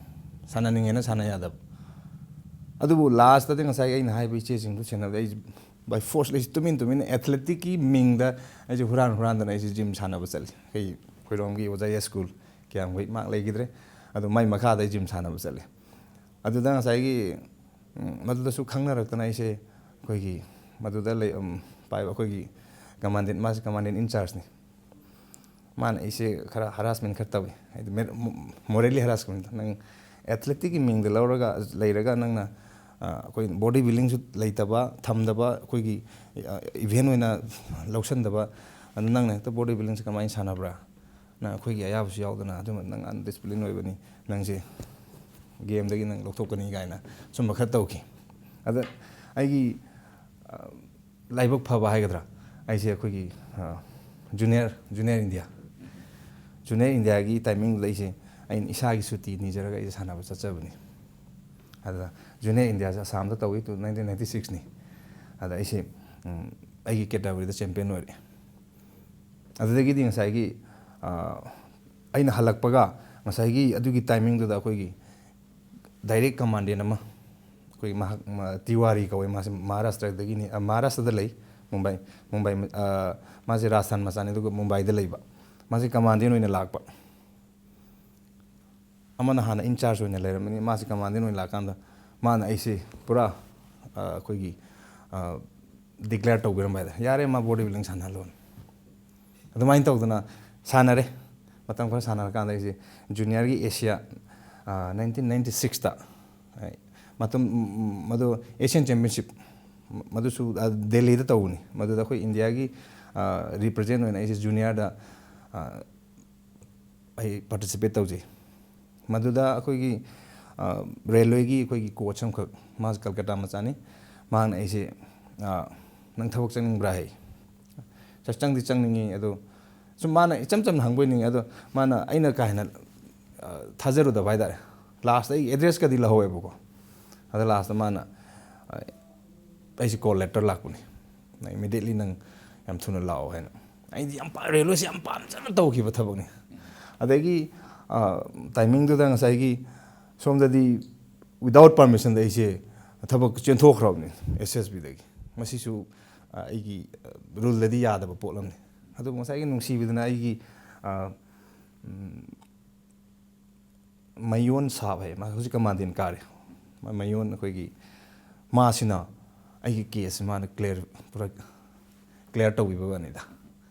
ꯁꯥꯟꯅꯅꯤꯡꯉꯦꯅ ꯁꯥꯟꯅ ꯌꯥꯗꯕ꯫ ꯑꯗꯨꯕꯨ last ꯇꯗꯤ ꯉꯁꯥꯏꯒꯤ ꯑꯩꯅ ꯍꯥꯏꯕ ꯏꯆꯦꯁꯤꯡꯗꯨ ꯁꯦꯟꯅꯕꯗ ꯑꯩ by force ꯑꯩꯁꯦ ꯇꯨꯃꯤꯟ ꯇꯨꯃꯤꯟꯅ athletic ꯀꯤ ꯃꯤꯡꯗ ꯑꯩꯁꯦ ꯍꯨꯔꯥꯟ ꯍꯨꯔꯥꯟꯗꯅ ꯑꯩꯁꯦ gym ꯁꯥꯟꯅꯕ ꯆꯠꯂꯤ꯫ ꯑꯩ ꯈꯣꯏꯔꯣꯝꯒꯤ ꯑꯣꯖꯥ ꯌꯥꯏꯁ꯭ꯀꯨꯜ ꯀꯌꯥꯝꯒꯩ ꯃꯍꯥꯛ ꯂꯩꯈꯤꯗ꯭ꯔꯦ꯫ ꯑꯗꯣ ꯃꯥꯏ ꯃꯈꯥꯗ ꯑꯩ gym ꯁꯥꯟꯅꯕ ꯆꯠꯂꯤ꯫ ꯑꯗꯨꯗ ꯉꯁꯥꯏꯒꯤ, ꯎꯝ, ꯃꯗꯨꯗꯁꯨ ꯈꯪꯅꯔꯛꯇꯅ ꯑꯩꯁꯦ ꯑꯩꯈꯣꯏꯒꯤ ꯃꯗꯨꯗ ꯂꯩ, ꯎꯝ, ꯄꯥꯏꯕ ꯑꯩꯈꯣꯏꯒꯤ commandant, ꯃꯥꯁꯦ commandant in charge ꯅꯤ꯫ ꯃꯥꯅ ꯑꯩꯁꯦ ꯈꯔ harassment ꯈꯔ ꯇꯧꯏ꯫ ꯍꯥꯏꯗꯤ ꯃꯦ-, ꯃꯣ-, morally harassment꯫ "ꯅꯪ athletic ꯀꯤ ꯃꯤꯡꯗ ꯂꯧꯔꯒ, ꯂꯩꯔꯒ ꯅꯪꯅ, ꯑ, ꯑꯩꯈꯣꯏ body building ꯁꯨ ꯂꯩꯇꯕ, ꯊꯝꯗꯕ, ꯑꯩꯈꯣꯏꯒꯤ, ꯑ, event ꯑꯣꯏꯅ ꯂꯧꯁꯟꯗꯕ, ꯑꯗꯨ ꯅꯪꯅ ꯍꯦꯛꯇ body building ꯁꯦ ꯀꯃꯥꯏꯅ ꯁꯥꯟꯅꯕ꯭ꯔꯥ? ꯅꯪ ꯑꯩꯈꯣꯏꯒꯤ ꯑꯌꯥꯕꯁꯨ ꯌꯥꯎꯗꯅ, ꯑꯗꯨꯃ ꯅꯪ undiscipline ꯑꯣꯏꯕꯅꯤ, ꯅꯪꯁꯦ game ꯗꯒꯤ ꯅꯪ ꯂꯧꯊꯣꯛꯀꯅꯤ" ꯀꯥꯏꯅ ꯁꯨꯝꯕ ꯈꯔ ꯇꯧꯈꯤ꯫ ꯑꯗ ꯑꯩꯒꯤ, ꯑ, ꯂꯥꯏꯕꯛ ꯐꯕ ꯍꯥꯏꯒꯗ꯭ꯔꯥ, ꯑꯩꯁꯦ ꯑꯩꯈꯣꯏꯒꯤ, ꯑ, junior, junior India, junior India ꯒꯤ timing ꯗꯨꯗ ꯑꯩꯁꯦ, ꯑꯩꯅ ꯏꯁꯥꯒꯤ ꯁꯨꯇꯤ ꯅꯤꯖꯔꯒ ꯑꯩꯁꯦ ꯁꯥꯟꯅꯕ ꯆꯠꯆꯕꯅꯤ꯫ ꯑꯗ junior India ꯁꯦ ꯑꯁꯥꯝꯗ ꯇꯧꯏ, ꯇꯨ-, nineteen ninety six ꯅꯤ꯫ ꯑꯗ ꯑꯩꯁꯦ, ꯎꯝ, ꯑꯩꯒꯤ category ꯗ champion ꯑꯣꯏꯔꯛꯑꯦ꯫ ꯑꯗꯨꯗꯒꯤꯗꯤ ꯉꯁꯥꯏꯒꯤ, ꯑ, ꯑꯩꯅ ꯍꯜꯂꯛꯄꯒ ꯉꯁꯥꯏꯒꯤ ꯑꯗꯨꯒꯤ timing ꯗꯨꯗ ꯑꯩꯈꯣꯏꯒꯤ direct commandant ꯑꯃ, ꯑꯩꯈꯣꯏ ꯃꯍꯥꯛ, ꯃ-, ꯇꯤꯋꯥꯔꯤ ꯀꯧꯋꯦ, ꯃꯥꯁꯦ ꯃꯍꯥꯔꯥꯁꯇ꯭ꯔꯗꯒꯤꯅꯤ, ꯑ, ꯃꯍꯥꯔꯥꯁꯇ꯭ꯔꯗ ꯂꯩ, ꯃꯨꯝꯕꯥꯏ, ꯃꯨꯝꯕꯥꯏ, ꯑ, ꯃꯥꯁꯦ ꯔꯥꯖꯁꯊꯥꯟ ꯃꯆꯥꯅꯤ, ꯑꯗꯨꯒ ꯃꯨꯝꯕꯥꯏꯗ ꯂꯩꯕ꯫ ꯃꯥꯁꯦ commandant ꯑꯣꯏꯅ ꯂꯥꯛꯄ꯫ ꯑꯃꯅ ꯍꯥꯟꯅ in charge ꯑꯣꯏꯅ ꯂꯩꯔꯝꯕꯅꯤ, ꯃꯥꯁꯦ commandant ꯑꯣꯏꯅ ꯂꯥꯛꯀꯥꯟꯗ ꯃꯥꯅ ꯑꯩꯁꯦ ꯄꯨꯔꯥ, ꯑ, ꯑꯩꯈꯣꯏꯒꯤ, ꯑ, declare ꯇꯧꯕꯤꯔꯝꯕ ꯍꯥꯏꯇꯥꯔꯦ, "ꯌꯥꯔꯦ, ꯃꯥ body building ꯁꯥꯟꯅꯍꯜꯂꯣꯅ"꯫ ꯑꯗꯨꯃꯥꯏꯅ ꯇꯧꯗꯅ ꯁꯥꯟꯅꯔꯦ꯫ ꯃꯇꯝ ꯈꯔ ꯁꯥꯟꯅꯔꯀꯥꯟꯗ ꯑꯩꯁꯦ junior ꯒꯤ Asia, ꯑ, nineteen ninety six ꯇ, ꯑꯩ ꯃꯇꯝ, ꯃꯗꯨ Asian Championship, ꯃꯗꯨꯁꯨ, ꯑ, ꯗꯦꯜꯂꯤꯗ ꯇꯧꯕꯅꯤ꯫ ꯃꯗꯨꯗ ꯑꯩꯈꯣꯏ ꯏꯟꯗꯤꯌꯥꯒꯤ, ꯑ, represent ꯑꯣꯏꯅ ꯑꯩꯁꯦ junior ꯗ, ꯑ, ꯑꯩ participate ꯇꯧꯖꯩ꯫ ꯃꯗꯨꯗ ꯑꯩꯈꯣꯏꯒꯤ, ꯑ, railway ꯒꯤ ꯑꯩꯈꯣꯏꯒꯤ coach ꯑꯃꯈꯛ, ꯃꯥꯁꯦ ꯀꯜꯀꯇꯥ ꯃꯆꯥꯅꯤ, ꯃꯍꯥꯛꯅ ꯑꯩꯁꯦ, ꯑ, "ꯅꯪ ꯊꯕꯛ ꯆꯪꯅꯤꯡꯕ꯭ꯔꯥ?" ꯍꯥꯏ꯫ ꯆ-, ꯆꯪꯗꯤ ꯆꯪꯅꯤꯡꯉꯤ, ꯑꯗꯣ ꯁꯨꯝ ꯃꯥꯅ ꯏꯆꯝ ꯆꯝꯅ ꯍꯪꯕꯣꯏ ꯅꯤꯡꯉꯤ, ꯑꯗꯣ ꯃꯥꯅ, ꯑꯩꯅ ꯀꯥ ꯍꯦꯟꯅ, ꯑ, ꯊꯥꯖꯔꯨꯗꯕ ꯍꯥꯏꯇꯥꯔꯦ꯫ Last ꯇ ꯑꯩ address ꯀꯗꯤ ꯂꯧꯍꯧꯋꯦꯕꯀꯣ꯫ ꯑꯗ last ꯇ ꯃꯥꯅ, ꯑ, ꯑꯩꯁꯦ call letter ꯂꯥꯛꯄꯅꯤ, "ꯅꯪ immediately ꯅꯪ ꯌꯥꯝ ꯊꯨꯅ ꯂꯥꯛꯑꯣ" ꯍꯥꯏꯅ꯫ ꯑꯩꯗꯤ ꯌꯥꯝ ꯄꯥ-, railway ꯁꯦ ꯌꯥꯝ ꯄꯥꯝꯖꯅ ꯇꯧꯈꯤꯕ ꯊꯕꯛꯅꯤ꯫ ꯑꯗꯒꯤ, ꯑ, timing ꯗꯨꯗ ꯉꯁꯥꯏꯒꯤ ꯁꯣꯝꯗꯗꯤ without permission ꯗ ꯑꯩꯁꯦ ꯊꯕꯛ ꯆꯦꯟꯊꯣꯛꯈ꯭ꯔꯕꯅꯤ S S B ꯗꯒꯤ꯫ ꯃꯁꯤꯁꯨ ꯑ, ꯑꯩꯒꯤ ꯔꯨꯜꯗꯗꯤ ꯌꯥꯗꯕ ꯄꯣꯠ ꯑꯃꯅꯤ꯫ ꯑꯗꯨꯕꯨ ꯉꯁꯥꯏꯒꯤ ꯅꯨꯡꯁꯤꯕꯗꯨꯅ ꯑꯩꯒꯤ ꯑ, ꯎꯝ, ꯃꯌꯣꯟ ꯁꯥꯕ ꯍꯥꯏ, ꯃꯥ ꯍꯧꯖꯤꯛ ꯀꯃꯥꯟꯗꯦꯟ ꯀꯥꯔꯦ꯫ ꯃꯥ ꯃꯌꯣꯟ ꯑꯩꯈꯣꯏꯒꯤ, ꯃꯥꯁꯤꯅ ꯑꯩꯒꯤ ꯀꯦꯁꯁꯤ ꯃꯥꯅ ꯀ꯭ꯂꯤꯌꯥꯔ ꯄꯨꯔꯥ ꯀ꯭ꯂꯤꯌꯥꯔ ꯇꯧꯕꯤꯕ ꯋꯥꯅꯤꯗ꯫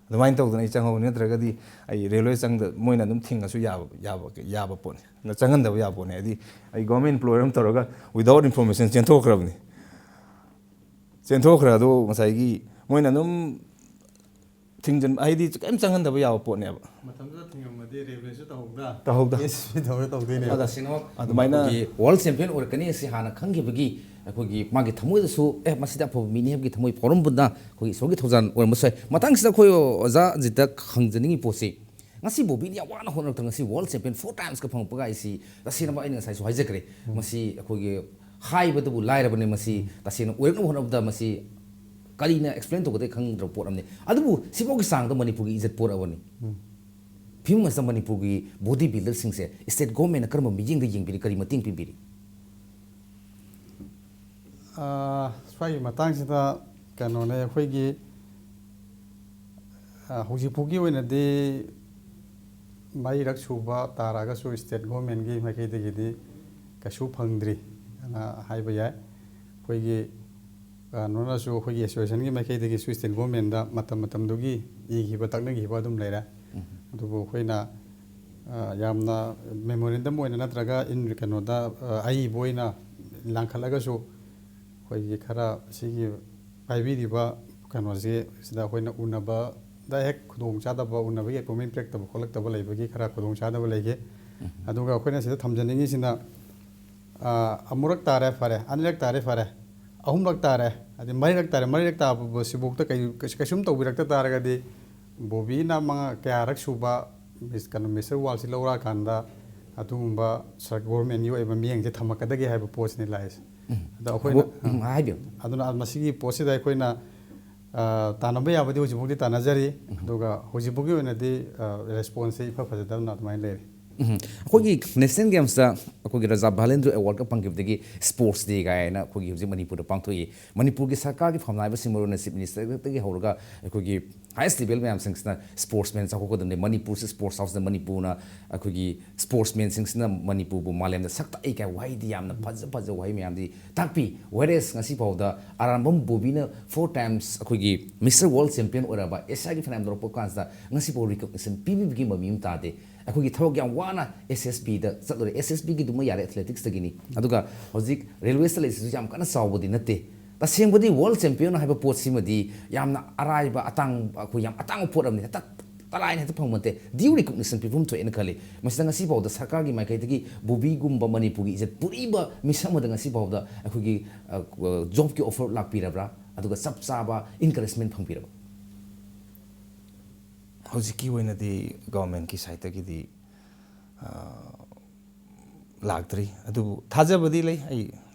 ꯑꯗꯨꯃꯥꯏꯅ ꯇꯧꯗꯅ ꯑꯩ ꯆꯪꯍꯧꯕꯅꯤ, ꯅꯠꯇ꯭ꯔꯒꯗꯤ ꯑꯩ ꯔꯦꯜꯋꯦ ꯆꯪꯗ ꯃꯣꯏꯅ ꯑꯗꯨꯝ ꯊꯤꯡꯉꯁꯨ ꯌꯥꯕ ꯌꯥꯕ ꯌꯥꯕ ꯄꯣꯠꯅꯤ꯫ ꯅ ꯆꯪꯍꯟꯗꯕ ꯌꯥꯕ ꯄꯣꯠꯅꯤ꯫ ꯍꯥꯏꯗꯤ ꯑꯩ ꯒꯣꯔꯃꯦꯟ ꯑꯦꯝꯄ꯭ꯂꯣꯌꯔ ꯑꯃ ꯇꯧꯔꯒ without information ꯆꯦꯟꯊꯣꯛꯈ꯭ꯔꯕꯅꯤ꯫ ꯆꯦꯟꯊꯣꯛꯈ꯭ꯔꯦ꯫ ꯑꯗꯣ ꯉꯁꯥꯏꯒꯤ ꯃꯣꯏꯅ ꯑꯗꯨꯝ ꯊꯤꯡꯖꯤꯟ ꯍꯥꯏꯗꯤ ꯀꯔꯤꯝ ꯆꯪꯍꯟꯗꯕ ꯌꯥꯕ ꯄꯣꯠꯅꯦꯕ꯫ ꯃꯇꯝꯗꯨꯗ ꯊꯤꯡꯉꯝꯃꯗꯤ ꯔꯦꯞꯂꯦꯁꯁꯨ ꯇꯧꯍꯧꯗ꯫ ꯇꯧꯍꯧꯗ꯫ ꯑꯦꯁ ꯄꯤ ꯇꯧꯔ ꯇꯧꯗꯣꯏꯅꯦꯕ꯫ ꯑꯗ ꯇꯁꯦꯡꯅꯃꯛ ꯑꯗꯨꯃꯥꯏꯅ ꯑꯩꯈꯣꯏꯒꯤ ꯋꯥꯔꯜ ꯆꯦꯝꯄꯤꯌꯟ ꯑꯣꯏꯔꯛꯀꯅꯤ ꯑꯁꯤ ꯍꯥꯟꯅ ꯈꯪꯈꯤꯕꯒꯤ ꯑꯩꯈꯣꯏꯒꯤ ꯃꯥꯒꯤ ꯊꯃꯣꯏꯗꯁꯨ ꯑꯦ ꯃꯁꯤꯗꯤ ꯑꯐꯕ ꯃꯤꯅꯤ ꯍꯥꯏꯕꯒꯤ ꯊꯃꯣꯏ ꯐꯥꯎꯔꯝꯕꯅ ꯑꯩꯈꯣꯏꯒꯤ ꯏꯁꯣꯔꯒꯤ ꯊꯧꯖꯥꯜ ꯑꯣꯏꯔꯝꯕꯁꯨ ꯌꯥꯏ꯫ ꯃꯇꯥꯡꯁꯤꯗ ꯑꯩꯈꯣꯏ ꯑꯣꯖꯥ ꯑꯖꯤꯠꯇ ꯍꯪꯖꯅꯤꯡꯉꯤ ꯄꯣꯠꯁꯤ, ꯉꯁꯤ ꯕꯣꯕꯤꯅ ꯌꯥꯝ ꯋꯥꯅ ꯍꯣꯠꯅꯔꯛꯇ ꯉꯁꯤ ꯋꯥꯔꯜ ꯆꯦꯝꯄꯤꯌꯟ ꯐꯣꯔ ꯇꯥꯏꯝꯁꯀ ꯐꯪꯉꯛꯄꯒ ꯍꯥꯏꯁꯤ ꯇꯁꯦꯡꯅꯃꯛ ꯑꯩꯅ ꯉꯁꯥꯏꯁꯨ ꯍꯥꯏꯖꯈ꯭ꯔꯦ꯫ ꯃꯁꯤ ꯑꯩꯈꯣꯏꯒꯤ ꯍꯥꯏꯕꯗꯕꯨ ꯂꯥꯏꯔꯕꯅꯤ꯫ ꯃꯁꯤ ꯇꯁꯦꯡꯅ ꯑꯣꯏꯔꯛꯅꯕ ꯍꯣꯠꯅꯕꯗ ꯃꯁꯤ ꯀꯔꯤꯅ ꯑꯦꯛꯁꯄ꯭ꯂꯦꯟ ꯇꯧꯒꯗꯒꯦ ꯈꯪꯗ꯭ꯔꯕ ꯄꯣꯠ ꯑꯃꯅꯤ꯫ ꯑꯗꯨꯕꯨ ꯁꯤꯐꯥꯎꯒꯤ ꯆꯥꯡꯗ ꯃꯅꯤꯄꯨꯔꯒꯤ ꯏꯖꯠ ꯄꯣꯔꯛꯑꯕꯅꯤ꯫ ꯐꯤꯕꯝ ꯑꯁꯤꯗ ꯃꯅꯤꯄꯨꯔꯒꯤ ꯕꯣꯗꯤ ꯕꯤꯜꯗꯔꯁꯤꯡꯁꯦ ꯁ꯭ꯇꯦꯠ ꯒꯣꯔꯃꯦꯟꯅ ꯀꯔꯝꯕ ꯃꯤꯠꯌꯦꯡꯗ ꯌꯦꯡꯕꯤꯔꯤ, ꯀꯔꯤ ꯃꯇꯦꯡ ꯄꯤꯕꯤꯔꯤ? ꯑꯥ, ꯁ꯭ꯋꯥꯏꯒꯤ ꯃꯇꯥꯡꯁꯤꯗ ꯀꯩꯅꯣꯅꯦ, ꯑꯩꯈꯣꯏꯒꯤ, ꯑꯥ, ꯍꯧꯖꯤꯛ ꯐꯥꯎꯒꯤ ꯑꯣꯏꯅꯗꯤ ꯃꯔꯤꯔꯛ ꯁꯨꯕ ꯇꯥꯔꯛꯑꯒꯁꯨ ꯁ꯭ꯇꯦꯠ ꯒꯣꯔꯃꯦꯟꯒꯤ ꯃꯥꯏꯀꯩꯗꯒꯤꯗꯤ ꯀꯩꯁꯨ ꯐꯪꯗ꯭ꯔꯤ ꯑꯅ ꯍꯥꯏꯕ ꯌꯥꯏ꯫ ꯑꯩꯈꯣꯏꯒꯤ, ꯑꯥ, ꯀꯩꯅꯣꯅꯁꯨ, ꯑꯩꯈꯣꯏꯒꯤ ꯑꯦꯁꯣꯁꯤꯌꯦꯁꯟꯒꯤ ꯃꯥꯏꯀꯩꯗꯒꯤꯁꯨ ꯁ꯭ꯇꯦꯠ ꯒꯣꯔꯃꯦꯟꯗ ꯃꯇꯝ ꯃꯇꯝꯗꯨꯒꯤ ꯏꯈꯤꯕ ꯇꯛꯅꯈꯤꯕ ꯑꯗꯨꯝ ꯂꯩꯔꯦ꯫ ꯑꯗꯨꯕꯨ ꯑꯩꯈꯣꯏꯅ ꯑ, ꯌꯥꯝꯅ ꯃꯦꯃꯣꯔꯦꯟꯗꯝ ꯑꯣꯏꯅ ꯅꯠꯇ꯭ꯔꯒ in ꯀꯩꯅꯣꯗ, ꯑ, ꯑꯏꯕ ꯑꯣꯏꯅ ꯂꯥꯡꯈꯠꯂꯒꯁꯨ ꯑꯩꯈꯣꯏꯒꯤ ꯈꯔ ꯁꯤꯒꯤ ꯄꯥꯏꯕꯤꯔꯤꯕ ꯀꯩꯅꯣꯁꯤ ꯁꯤꯗ ꯑꯩꯈꯣꯏꯅ ꯎꯅꯕꯗ ꯍꯦꯛ ꯈꯨꯗꯣꯡ ꯆꯥꯗꯕ, ꯎꯅꯕꯒꯤ ꯑꯦꯄꯣꯏꯟꯃꯦꯟ ꯄꯤꯔꯛꯇꯕ ꯈꯣꯠꯂꯛꯇꯕ ꯂꯩꯕꯒꯤ ꯈꯔ ꯈꯨꯗꯣꯡ ꯆꯥꯗꯕ ꯂꯩꯈꯤ꯫ ꯑꯗꯨꯒ ꯑꯩꯈꯣꯏꯅ ꯁꯤꯗ ꯊꯝꯖꯅꯤꯡꯉꯤꯁꯤꯅ, ꯑ, ꯑꯃꯨꯔꯛ ꯇꯥꯔꯦ ꯐꯔꯦ, ꯑꯅꯤꯔꯛ ꯇꯥꯔꯦ ꯐꯔꯦ, ꯑꯍꯨꯝꯂꯛ ꯇꯥꯔꯦ, ꯑꯗꯩ ꯃꯔꯤꯔꯛ ꯇꯥꯔꯦ, ꯃꯔꯤꯔꯛ ꯇꯥꯕꯁꯤꯐꯥꯎꯗ ꯀꯩ-, ꯀꯩꯁꯨ-, ꯀꯩꯁꯨꯝ ꯇꯧꯕꯤꯔꯛꯇ ꯇꯥꯔꯒꯗꯤ ꯕꯣꯕꯤꯅ ꯃꯉꯥ-, ꯀꯌꯥꯔꯛ ꯁꯨꯕ ꯃꯤꯁ-, ꯀꯩꯅꯣ, ꯃꯤꯁꯇꯔ ꯋꯥꯔꯜꯁꯤ ꯂꯧꯔꯛꯑꯀꯥꯟꯗ ꯑꯗꯨꯒꯨꯝꯕ ꯁꯔ-, ꯒꯣꯔꯃꯦꯟꯒꯤ ꯑꯣꯏꯕ ꯃꯤꯠꯌꯦꯡꯁꯦ ꯊꯝꯃꯛꯀꯗꯒꯦ ꯍꯥꯏꯕ ꯄꯣꯠꯁꯤꯅꯤ ꯂꯥꯛꯏꯁꯦ꯫ ꯑꯗ ꯑꯩꯈꯣꯏꯅ, ꯎꯝ, ꯍꯥꯏꯕꯤꯌꯨ꯫ ꯑꯗꯨꯅ ꯃꯁꯤꯒꯤ ꯄꯣꯠꯁꯤꯗ ꯑꯩꯈꯣꯏꯅ, ꯑ, ꯇꯥꯟꯅꯕ ꯌꯥꯕꯗꯤ ꯍꯧꯖꯤꯛꯐꯥꯎꯗꯤ ꯇꯥꯟꯅꯖꯔꯤ꯫ ꯑꯗꯨꯒ ꯍꯧꯖꯤꯛꯐꯥꯎꯒꯤ ꯑꯣꯏꯅꯗꯤ, ꯑ, ꯔꯦꯁꯄꯣꯟꯁꯁꯦ ꯏꯐ ꯐꯖꯗꯕꯅ ꯑꯗꯨꯃꯥꯏꯅ ꯂꯩꯔꯤ꯫ ꯎꯝ꯫ ꯑꯩꯈꯣꯏꯒꯤ ꯅꯦꯁꯅꯦꯜ ꯒꯦꯝꯁꯇ ꯑꯩꯈꯣꯏꯒꯤ ꯔꯥꯖꯥ ꯚꯥꯂꯦꯟꯗ꯭ꯔ ꯑꯦꯋꯥꯔꯗꯀ ꯐꯪꯈꯤꯕꯗꯒꯤ ꯁ꯭ꯄꯣꯔꯠꯁ ꯗꯦ ꯀꯥꯏꯅ ꯑꯩꯈꯣꯏꯒꯤ ꯍꯧꯖꯤꯛ ꯃꯅꯤꯄꯨꯔꯗ ꯄꯥꯡꯊꯣꯛꯏ꯫ ꯃꯅꯤꯄꯨꯔꯒꯤ ꯁꯔꯀꯥꯔꯒꯤ ꯐꯝꯅꯥꯏꯕꯁꯤꯡ, ꯃꯔꯨꯑꯣꯏꯅ ꯆꯤꯐ ꯃꯤꯅꯤꯁꯇꯔꯗꯒꯤ ꯍꯧꯔꯒ ꯑꯩꯈꯣꯏꯒꯤ ꯍꯥꯏꯌꯦꯁ ꯂꯦꯚꯦꯜ ꯃꯌꯥꯝꯁꯤꯡꯁꯤꯅ ꯁ꯭ꯄꯣꯔꯠꯁꯃꯦꯟ ꯆꯥꯎꯈꯠꯀꯗꯕꯅꯤ꯫ ꯃꯅꯤꯄꯨꯔꯁꯤ ꯁ꯭ꯄꯣꯔꯠꯁ ꯍꯥꯎꯁꯅ ꯃꯅꯤꯄꯨꯔꯅ ꯑꯩꯈꯣꯏꯒꯤ ꯁ꯭ꯄꯣꯔꯠꯁꯃꯦꯟꯁꯤꯡꯁꯤꯅ ꯃꯅꯤꯄꯨꯔꯕꯨ ꯃꯥꯂꯦꯝꯗ ꯁꯛ ꯇꯥꯛꯏ ꯀꯥꯏ ꯋꯥꯍꯩꯗꯤ ꯌꯥꯝꯅ ꯐꯖ ꯐꯖ ꯋꯥꯍꯩ ꯃꯌꯥꯝꯗꯤ ꯇꯥꯛꯄꯤ꯫ Whereas ꯉꯁꯤ ꯐꯥꯎꯗ ꯑꯔꯥꯝꯕꯝ ꯕꯣꯕꯤꯅ four times ꯑꯩꯈꯣꯏꯒꯤ ꯃꯤꯁꯇꯔ ꯋꯥꯔꯜ ꯆꯦꯝꯄꯤꯌꯟ ꯑꯣꯏꯔꯕ ꯑꯦꯁꯤꯌꯥꯒꯤ ꯐꯅꯌꯥꯝ ꯂꯧꯔꯛꯄ ꯀꯥꯟꯁꯤꯗ ꯉꯁꯤ ꯐꯥꯎ ꯔꯤꯀꯣꯛꯅꯤꯁꯟ ꯄꯤꯕꯤꯕꯒꯤ ꯃꯃꯤ ꯑꯃ ꯇꯥꯗꯦ꯫ ꯑꯩꯈꯣꯏꯒꯤ ꯊꯕꯛ ꯌꯥꯝ ꯋꯥꯅ ꯑꯦꯁ ꯑꯦꯁ ꯕꯤꯗ ꯆꯠꯂꯨꯔꯦ꯫ ꯑꯦꯁ ꯑꯦꯁ ꯕꯤꯒꯤꯗꯨꯃ ꯌꯥꯔꯦ, ꯑꯦꯊꯂꯦꯇꯤꯛꯁꯇꯒꯤꯅꯤ꯫ ꯑꯗꯨꯒ ꯍꯧꯖꯤꯛ ꯔꯦꯜꯋꯦꯁꯇ ꯂꯩꯔꯤꯁꯤꯁꯨ ꯌꯥꯝ ꯀꯟꯅ ꯆꯥꯎꯕꯗꯤ ꯅꯠꯇꯦ꯫ ꯇꯁꯦꯡꯕꯗꯤ ꯋꯥꯔꯜ ꯆꯦꯝꯄꯤꯌꯟ ꯍꯥꯏꯕ ꯄꯣꯠꯁꯤꯃꯗꯤ ꯌꯥꯝꯅ ꯑꯔꯥꯏꯕ, ꯑꯇꯥꯡ, ꯑꯩꯈꯣꯏ ꯌꯥꯝ ꯑꯇꯥꯡꯕ ꯄꯣꯠ ꯑꯃꯅꯤ꯫ ꯍꯦꯛꯇ ꯇꯔꯥꯏꯅ ꯍꯦꯛꯇ ꯐꯪꯕ ꯅꯠꯇꯦ꯫ ꯗ꯭ꯌꯨ ꯔꯤꯀꯣꯛꯅꯤꯁꯟ ꯄꯤꯐꯝ ꯊꯣꯛꯑꯦꯅ ꯈꯜꯂꯤ꯫ ꯃꯁꯤꯗ ꯉꯁꯤ ꯐꯥꯎꯗ ꯁꯔꯀꯥꯔꯒꯤ ꯃꯥꯏꯀꯩꯗꯒꯤ ꯕꯣꯕꯤꯒꯨꯝꯕ ꯃꯅꯤꯄꯨꯔꯒꯤ ꯏꯖꯠ ꯄꯨꯔꯤꯕ ꯃꯤꯁꯛ ꯑꯃꯗ ꯉꯁꯤ ꯐꯥꯎꯗ ꯑꯩꯈꯣꯏꯒꯤ, ꯑ, ꯖꯣꯕꯀꯤ ꯑꯣꯐꯔ ꯂꯥꯛꯄꯤꯔꯕ꯭ꯔꯥ? ꯑꯗꯨꯒ ꯆꯞ ꯆꯥꯕ ꯏꯟꯀꯔꯦꯖꯃꯦꯟ ꯐꯪꯕꯤꯔꯕ? ꯍꯧꯖꯤꯛꯀꯤ ꯑꯣꯏꯅꯗꯤ ꯒꯚꯔꯟꯃꯦꯟꯠꯀꯤ ꯁꯥꯏꯠꯇꯒꯤꯗꯤ, ꯑ, ꯂꯥꯛꯇ꯭ꯔꯤ꯫ ꯑꯗꯨꯕꯨ ꯊꯥꯖꯕꯗꯤ ꯂꯩ, ꯑꯩ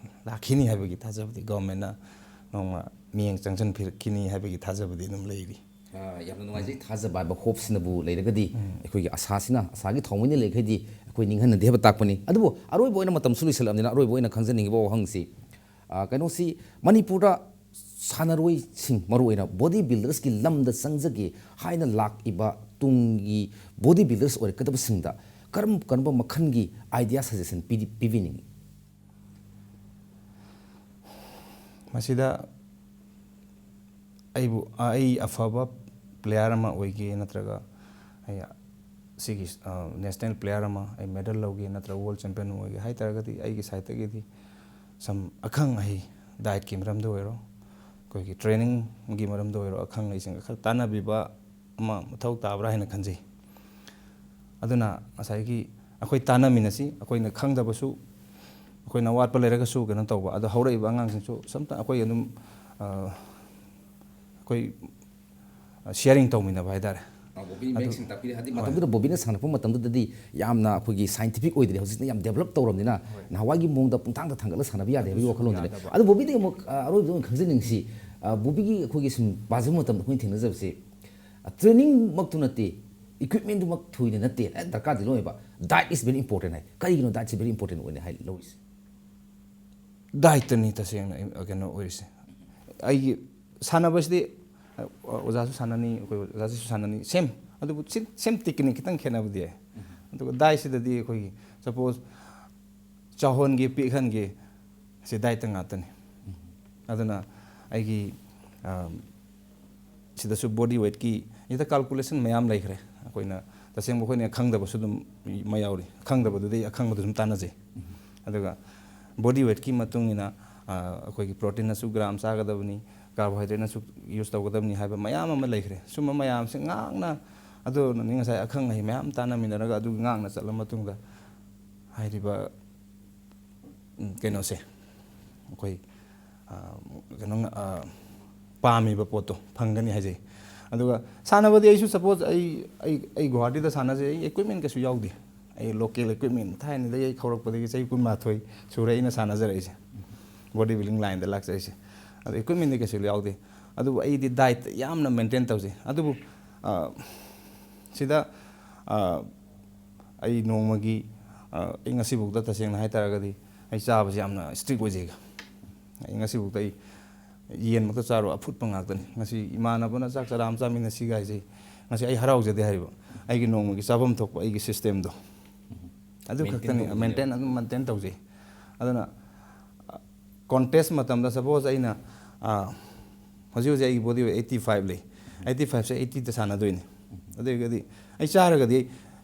ꯂꯥꯛꯈꯤꯅꯤ ꯍꯥꯏꯕꯒꯤ ꯊꯥꯖꯕꯗꯤ, ꯒꯚꯔꯟꯃꯦꯟꯠꯅ ꯅꯣꯡꯃ ꯃꯤꯠꯌꯦꯡ ꯆꯪꯁꯤꯟꯕꯤꯔꯛꯈꯤꯅꯤ ꯍꯥꯏꯕꯒꯤ ꯊꯥꯖꯕꯗꯤ ꯑꯗꯨꯝ ꯂꯩꯔꯤ꯫ ꯑ, ꯌꯥꯝꯅ ꯅꯨꯡꯉꯥꯏꯖꯩ꯫ ꯊꯥꯖꯕ ꯍꯥꯏꯕ ꯍꯣꯞꯁꯤꯅꯕꯨ ꯂꯩꯔꯒꯗꯤ, ꯑꯩꯈꯣꯏꯒꯤ ꯑꯁꯥꯁꯤꯅ, ꯑꯁꯥꯒꯤ ꯊꯥꯎꯃꯩꯅ ꯂꯩꯈꯩꯗꯤ ꯑꯩꯈꯣꯏ ꯅꯤꯡꯍꯟꯅꯗꯦ ꯍꯥꯏꯕ ꯇꯥꯛꯄꯅꯤ꯫ ꯑꯗꯨꯕꯨ ꯑꯔꯣꯏꯕ ꯑꯣꯏꯅ ꯃꯇꯝꯁꯨ ꯂꯣꯏꯁꯤꯜꯂꯛꯑꯕꯅꯤꯅ ꯑꯔꯣꯏꯕ ꯑꯣꯏꯅ ꯈꯪꯖꯅꯤꯡꯉꯤꯕ ꯋꯥꯍꯪꯁꯤ, ꯑ, ꯀꯩꯅꯣꯁꯤ, ꯃꯅꯤꯄꯨꯔꯗ ꯁꯥꯟꯅꯔꯣꯏꯁꯤꯡ, ꯃꯔꯨꯑꯣꯏꯅ ꯕꯣꯗꯤ ꯕꯤꯜꯗꯔꯁꯀꯤ ꯂꯝꯗ ꯆꯪꯖꯒꯦ ꯍꯥꯏꯅ ꯂꯥꯛꯏꯕ ꯇꯨꯡꯒꯤ ꯕꯣꯗꯤ ꯕꯤꯜꯗꯔꯁ ꯑꯣꯏꯔꯛꯀꯗꯕꯁꯤꯡꯗ ꯀꯔꯝ ꯀꯔꯝꯕ ꯃꯈꯜꯒꯤ ꯑꯥꯏꯗꯤꯌꯥ, ꯁꯖꯦꯁꯟ ꯄꯤꯗꯤ-, ꯄꯤꯕꯤꯅꯤꯡꯉꯤ? ꯃꯁꯤꯗ ꯑꯩꯕꯨ, ꯑꯩ ꯑꯐꯕ ꯄ꯭ꯂꯦꯌꯥꯔ ꯑꯃ ꯑꯣꯏꯒꯦ, ꯅꯠꯇ꯭ꯔꯒ ꯑꯩ ꯁꯤꯒꯤ, ꯑ, ꯅꯦꯁꯅꯦꯜ ꯄ꯭ꯂꯦꯌꯥꯔ ꯑꯃ, ꯑꯩ ꯃꯦꯗꯜ ꯂꯧꯒꯦ, ꯅꯠꯇ꯭ꯔꯒ ꯋꯥꯔꯜ ꯆꯦꯝꯄꯤꯌꯟ ꯑꯣꯏꯒꯦ ꯍꯥꯏ ꯇꯥꯔꯒꯗꯤ, ꯑꯩꯒꯤ ꯁꯥꯏꯠꯇꯒꯤꯗꯤ ꯁꯝ ꯑꯈꯪ ꯑꯍꯩ, ꯗꯥꯏꯠꯀꯤ ꯃꯔꯝꯗ ꯑꯣꯏꯔꯣ, ꯑꯩꯈꯣꯏꯒꯤ ꯇ꯭ꯔꯦꯅꯤꯡꯒꯤ ꯃꯔꯝꯗ ꯑꯣꯏꯔꯣ, ꯑꯈꯪ ꯑꯍꯩꯁꯤꯡꯒ ꯈꯔ ꯇꯥꯟꯅꯕꯤꯕ ꯑꯃ ꯃꯊꯧ ꯇꯥꯕ꯭ꯔꯥ ꯍꯥꯏꯅ ꯈꯟꯖꯩ꯫ ꯑꯗꯨꯅ ꯉꯁꯥꯏꯒꯤ ꯑꯩꯈꯣꯏ ꯇꯥꯟꯅꯃꯤꯟꯅꯁꯤ, ꯑꯩꯈꯣꯏꯅ ꯈꯪꯗꯕꯁꯨ, ꯑꯩꯈꯣꯏꯅ ꯑꯋꯥꯠꯄ ꯂꯩꯔꯒꯁꯨ ꯀꯩꯅꯣ ꯇꯧꯕ, ꯑꯗꯣ ꯍꯧꯔꯛꯏꯕ ꯑꯉꯥꯡꯁꯤꯡꯁꯨ ꯁꯝꯇ ꯑꯩꯈꯣꯏ ꯑꯗꯨꯝ, ꯑ, ꯑꯩꯈꯣꯏ ꯁꯤꯌꯥꯔꯤꯡ ꯇꯧꯃꯤꯟꯅꯕ ꯍꯥꯏꯇꯥꯔꯦ꯫ ꯑ, ꯕꯣꯕꯤꯅ ꯃꯌꯦꯛ ꯁꯦꯡꯅ ꯇꯥꯛꯄꯤꯔꯦ꯫ ꯍꯥꯏꯗꯤ, ꯃꯇꯝꯗꯨꯗ ꯕꯣꯕꯤꯅ ꯁꯥꯟꯅꯔꯛꯄ ꯃꯇꯝꯗꯨꯗꯗꯤ ꯌꯥꯝꯅ ꯑꯩꯈꯣꯏꯒꯤ ꯁꯥꯏꯟꯇꯤꯐꯤꯛ ꯑꯣꯏꯗ꯭ꯔꯤ, ꯍꯧꯖꯤꯛꯅ ꯌꯥꯝ ꯗꯦꯕꯂꯞ ꯇꯧꯔꯕꯅꯤꯅ ꯅꯍꯥꯟꯋꯥꯏꯒꯤ ꯃꯑꯣꯡꯗ ꯄꯨꯡꯊꯥꯡꯗ ꯊꯥꯡꯒꯠꯂ ꯁꯥꯟꯅꯕ ꯌꯥꯗꯦ ꯍꯥꯏꯕꯒꯤ ꯋꯥꯈꯜꯂꯣꯟꯗꯨꯅꯦ꯫ ꯑꯗꯨ ꯕꯣꯕꯤꯗꯒꯤ ꯑꯃꯨꯛ, ꯑ, ꯑꯔꯣꯏꯕꯗ ꯑꯣꯏꯅ ꯈꯪꯖꯅꯤꯡꯁꯤ, ꯑ, ꯕꯣꯕꯤꯒꯤ ꯑꯩꯈꯣꯏꯒꯤ ꯁꯨꯝ ꯄꯥꯖꯕ ꯃꯇꯝꯗ ꯑꯩꯈꯣꯏꯅ ꯊꯦꯡꯅꯖꯕꯁꯤ, ꯑ, ꯇ꯭ꯔꯦꯅꯤꯡꯃꯛꯇꯨ ꯅꯠꯇꯦ, ꯏꯀ꯭ꯋꯤꯞꯃꯦꯟꯗꯨꯃꯛ ꯊꯣꯏꯅ ꯅꯠꯇꯦ, ꯑꯦ, ꯗꯔꯀꯥꯔꯗꯤ ꯂꯣꯏꯕ꯫ Diet is very important ꯍꯥꯏ꯫ ꯀꯔꯤꯒꯤꯅꯣ dietꯁꯦ very important ꯑꯣꯏꯅ ꯍꯥꯏ ꯂꯧꯔꯤꯁꯦ? Dietꯇꯅꯤ ꯇꯁꯦꯡꯅ ꯑꯩ- ꯀꯩꯅꯣ ꯑꯣꯏꯔꯤꯁꯦ꯫ ꯑꯩꯒꯤ ꯁꯥꯟꯅꯕꯁꯤꯗꯤ ꯑꯣꯖꯥꯁꯨ ꯁꯥꯟꯅꯅꯤ, ꯑꯩꯈꯣꯏ ꯑꯣꯖꯥꯁꯤꯁꯨ ꯁꯥꯟꯅꯅꯤ, ꯁꯦꯝ꯫ ꯑꯗꯨꯕꯨ ꯁꯦꯝ ꯇꯦꯛꯅꯤꯛ ꯈꯤꯇꯪ ꯈꯦꯠꯅꯕꯗꯤ ꯌꯥꯏ꯫ ꯑꯗꯨꯒ dietꯁꯤꯗꯗꯤ ꯑꯩꯈꯣꯏꯒꯤ ꯁꯄꯣꯁ ꯆꯥꯎꯍꯟꯒꯦ ꯄꯤꯛꯍꯟꯒꯦ, ꯁꯤ dietꯇ ꯉꯥꯛꯇꯅꯤ꯫ ꯑꯗꯨꯅ ꯑꯩꯒꯤ ꯁꯤꯗꯁꯨ body weightꯀꯤ ꯁꯤꯗ calculation ꯃꯌꯥꯝ ꯂꯩꯈ꯭ꯔꯦ꯫ ꯑꯩꯈꯣꯏꯅ ꯇꯁꯦꯡꯕ ꯑꯩꯈꯣꯏꯅ ꯈꯪꯗꯕꯁꯨ ꯑꯗꯨꯝ ꯃꯌꯥꯎꯔꯤ꯫ ꯈꯪꯗꯕꯗꯨꯗꯤ ꯑꯈꯪꯕꯗꯨ ꯑꯗꯨꯝ ꯇꯥꯟꯅꯖꯩ꯫ ꯑꯗꯨꯒ body weightꯀꯤ ꯃꯇꯨꯡ ꯏꯟꯅ ꯑꯩꯈꯣꯏꯒꯤ proteinꯅꯁꯨ gram ꯆꯥꯒꯗꯕꯅꯤ, carbohydrateꯅꯁꯨ use ꯇꯧꯒꯗꯕꯅꯤ ꯍꯥꯏꯕ ꯃꯌꯥꯝ ꯑꯃ ꯂꯩꯈ꯭ꯔꯦ꯫ ꯁꯨꯝꯕ ꯃꯌꯥꯝꯁꯦ ꯉꯥꯛꯅ ꯑꯗꯨꯅꯅꯤ ꯉꯁꯥꯏ ꯑꯈꯪ ꯑꯍꯩ ꯃꯌꯥꯝ ꯇꯥꯟꯅꯃꯤꯟꯅꯔꯒ ꯑꯗꯨ ꯉꯥꯛꯅ ꯆꯠꯂ ꯃꯇꯨꯡꯗ ꯍꯥꯏꯔꯤꯕ ꯎꯝ, ꯀꯩꯅꯣꯁꯦ ꯑꯩꯈꯣꯏ ꯀꯩꯅꯣ ꯄꯥꯝꯃꯤꯕ ꯄꯣꯠꯇꯣ ꯐꯪꯒꯅꯤ ꯍꯥꯏꯖꯩ꯫ ꯑꯗꯨꯒ ꯁꯥꯟꯅꯕꯗꯤ ꯑꯩꯁꯨ ꯁꯄꯣꯁ ꯑꯩ ꯑꯩ ꯑꯩ ꯒꯨꯍꯥꯇꯤꯗ ꯁꯥꯟꯅꯖꯩ꯫ ꯑꯩ equipment ꯀꯩꯁꯨ ꯌꯥꯎꯗꯦ꯫ ꯑꯩ local equipment ꯊꯥꯏꯅꯗꯒꯤ ꯑꯩ ꯍꯧꯔꯛꯄꯗꯒꯤ ꯆꯍꯤ ꯀꯨꯟꯃꯥꯊꯣꯏ ꯁꯨꯔꯦ ꯑꯩꯅ ꯁꯥꯟꯅꯖꯔꯛꯏꯁꯦ, body building lineꯗ ꯂꯥꯛꯆꯔꯤꯁꯦ꯫ ꯑꯗꯣ equipmentꯗꯤ ꯀꯩꯁꯨ ꯌꯥꯎꯗꯦ꯫ ꯑꯗꯨꯕꯨ ꯑꯩꯗꯤ diet ꯌꯥꯝꯅ maintain ꯇꯧꯖꯩ꯫ ꯑꯗꯨꯕꯨ ꯁꯤꯗ ꯑꯩ ꯅꯣꯡꯃꯒꯤ ꯑꯩ ꯉꯁꯤꯐꯥꯎꯗ ꯇꯁꯦꯡꯅ ꯍꯥꯏꯇꯥꯔꯒꯗꯤ ꯑꯩ ꯆꯥꯕꯁꯤ ꯌꯥꯝꯅ strict ꯑꯣꯏꯖꯩ꯫ ꯑꯩ ꯉꯁꯤꯐꯥꯎꯗ ꯑꯩ ꯌꯦꯟꯃꯛꯇ ꯆꯥꯔꯣ, ꯑꯐꯨꯠꯄ ꯉꯥꯛꯇꯅꯤ꯫ ꯉꯁꯤ ꯏꯃꯥꯟꯅꯕꯅ ꯆꯥꯛ ꯆꯔꯥ ꯑꯃ ꯆꯥꯃꯤꯟꯅꯁꯤꯒ ꯍꯥꯏꯖꯩ꯫ ꯉꯁꯤ ꯑꯩ ꯍꯔꯥꯎꯖꯗꯦ ꯍꯥꯏꯔꯤꯕ꯫ ꯑꯩꯒꯤ ꯅꯣꯡꯃꯒꯤ ꯆꯥꯐꯝ ꯊꯣꯛꯄ ꯑꯩꯒꯤ systemꯗꯣ ꯑꯗꯨ ꯈꯛꯇꯅꯤ꯫ Maintain ꯑꯗꯨꯝ maintain ꯇꯧꯖꯩ꯫ ꯑꯗꯨꯅ contest ꯃꯇꯝꯗ ꯁꯄꯣꯁ ꯑꯩꯅ ꯍꯧꯖꯤꯛ ꯍꯧꯖꯤꯛ ꯑꯩꯒꯤ body weight eighty five ꯂꯩ꯫ Eighty fiveꯁꯦ eightyꯗ ꯁꯥꯟꯅꯗꯣꯏꯅꯤ꯫ ꯑꯗꯨ ꯑꯣꯏꯔꯒꯗꯤ ꯑꯩ ꯆꯥꯔꯒꯗꯤ,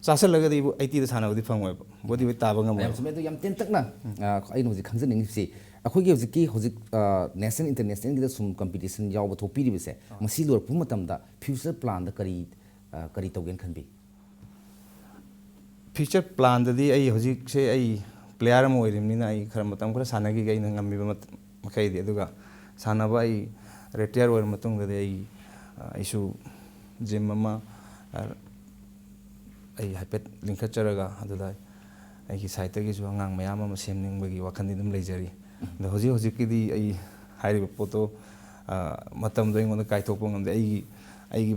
ꯆꯥꯁꯤꯜꯂꯒꯗꯤ ꯑꯩꯕꯨ eightyꯗ ꯁꯥꯟꯅꯕꯗꯤ ꯐꯪꯉꯣꯏꯕ, body weight ꯇꯥꯕ ꯉꯝꯃꯣꯏꯕ꯫ ꯌꯥꯝ ꯆꯨꯝꯃꯦ꯫ ꯑꯗꯨ ꯌꯥꯝ ꯇꯦꯟꯇꯛꯅ ꯑꯩꯅ ꯍꯧꯖꯤꯛ ꯈꯪꯖꯅꯤꯡꯉꯤꯁꯤ, ꯑꯩꯈꯣꯏꯒꯤ ꯍꯧꯖꯤꯛꯀꯤ ꯍꯧꯖꯤꯛ national internationalꯒꯤꯗ ꯁꯨꯝ competition ꯌꯥꯎꯕ ꯊꯣꯛꯄꯤꯔꯤꯕꯁꯦ, ꯃꯁꯤ ꯂꯣꯏꯔꯛꯄ ꯃꯇꯝꯗ future planꯗ ꯀꯔꯤ ꯀꯔꯤ ꯇꯧꯒꯦꯅ ꯈꯟꯕꯤ? Future planꯗꯗꯤ ꯑꯩ ꯍꯧꯖꯤꯛꯁꯦ ꯑꯩ player ꯑꯃ ꯑꯣꯏꯔꯤꯕꯅꯤꯅ ꯑꯩ ꯈꯔ ꯃꯇꯝ ꯈꯔ ꯁꯥꯟꯅꯈꯤꯒꯦ ꯑꯩꯅ ꯉꯝꯃꯤꯕ ꯃꯈꯩꯗꯤ꯫ ꯑꯗꯨꯒ ꯁꯥꯟꯅꯕ ꯑꯩ retire ꯑꯣꯏꯔ ꯃꯇꯨꯡꯗꯗꯤ ꯑꯩ ꯑꯩꯁꯨ gym ꯑꯃ ꯑꯩ ꯍꯥꯏꯐꯦꯠ ꯂꯤꯡꯈꯠꯆꯔꯒ ꯑꯗꯨꯗ ꯑꯩꯒꯤ sideꯇꯒꯤꯁꯨ ꯑꯉꯥꯡ ꯃꯌꯥꯝ ꯑꯃ ꯁꯦꯝꯅꯤꯡꯕꯒꯤ ꯋꯥꯈꯜꯗꯤ ꯑꯗꯨꯝ ꯂꯩꯖꯔꯤ꯫ ꯑꯗꯣ ꯍꯧꯖꯤꯛ ꯍꯧꯖꯤꯛꯀꯤꯗꯤ ꯑꯩ ꯍꯥꯏꯔꯤꯕ ꯄꯣꯠꯇꯣ ꯃꯇꯝꯗꯣ ꯑꯩꯉꯣꯟꯗ ꯀꯥꯏꯊꯣꯛꯄ ꯉꯝꯗꯦ꯫ ꯑꯩꯒꯤ ꯑꯩꯒꯤ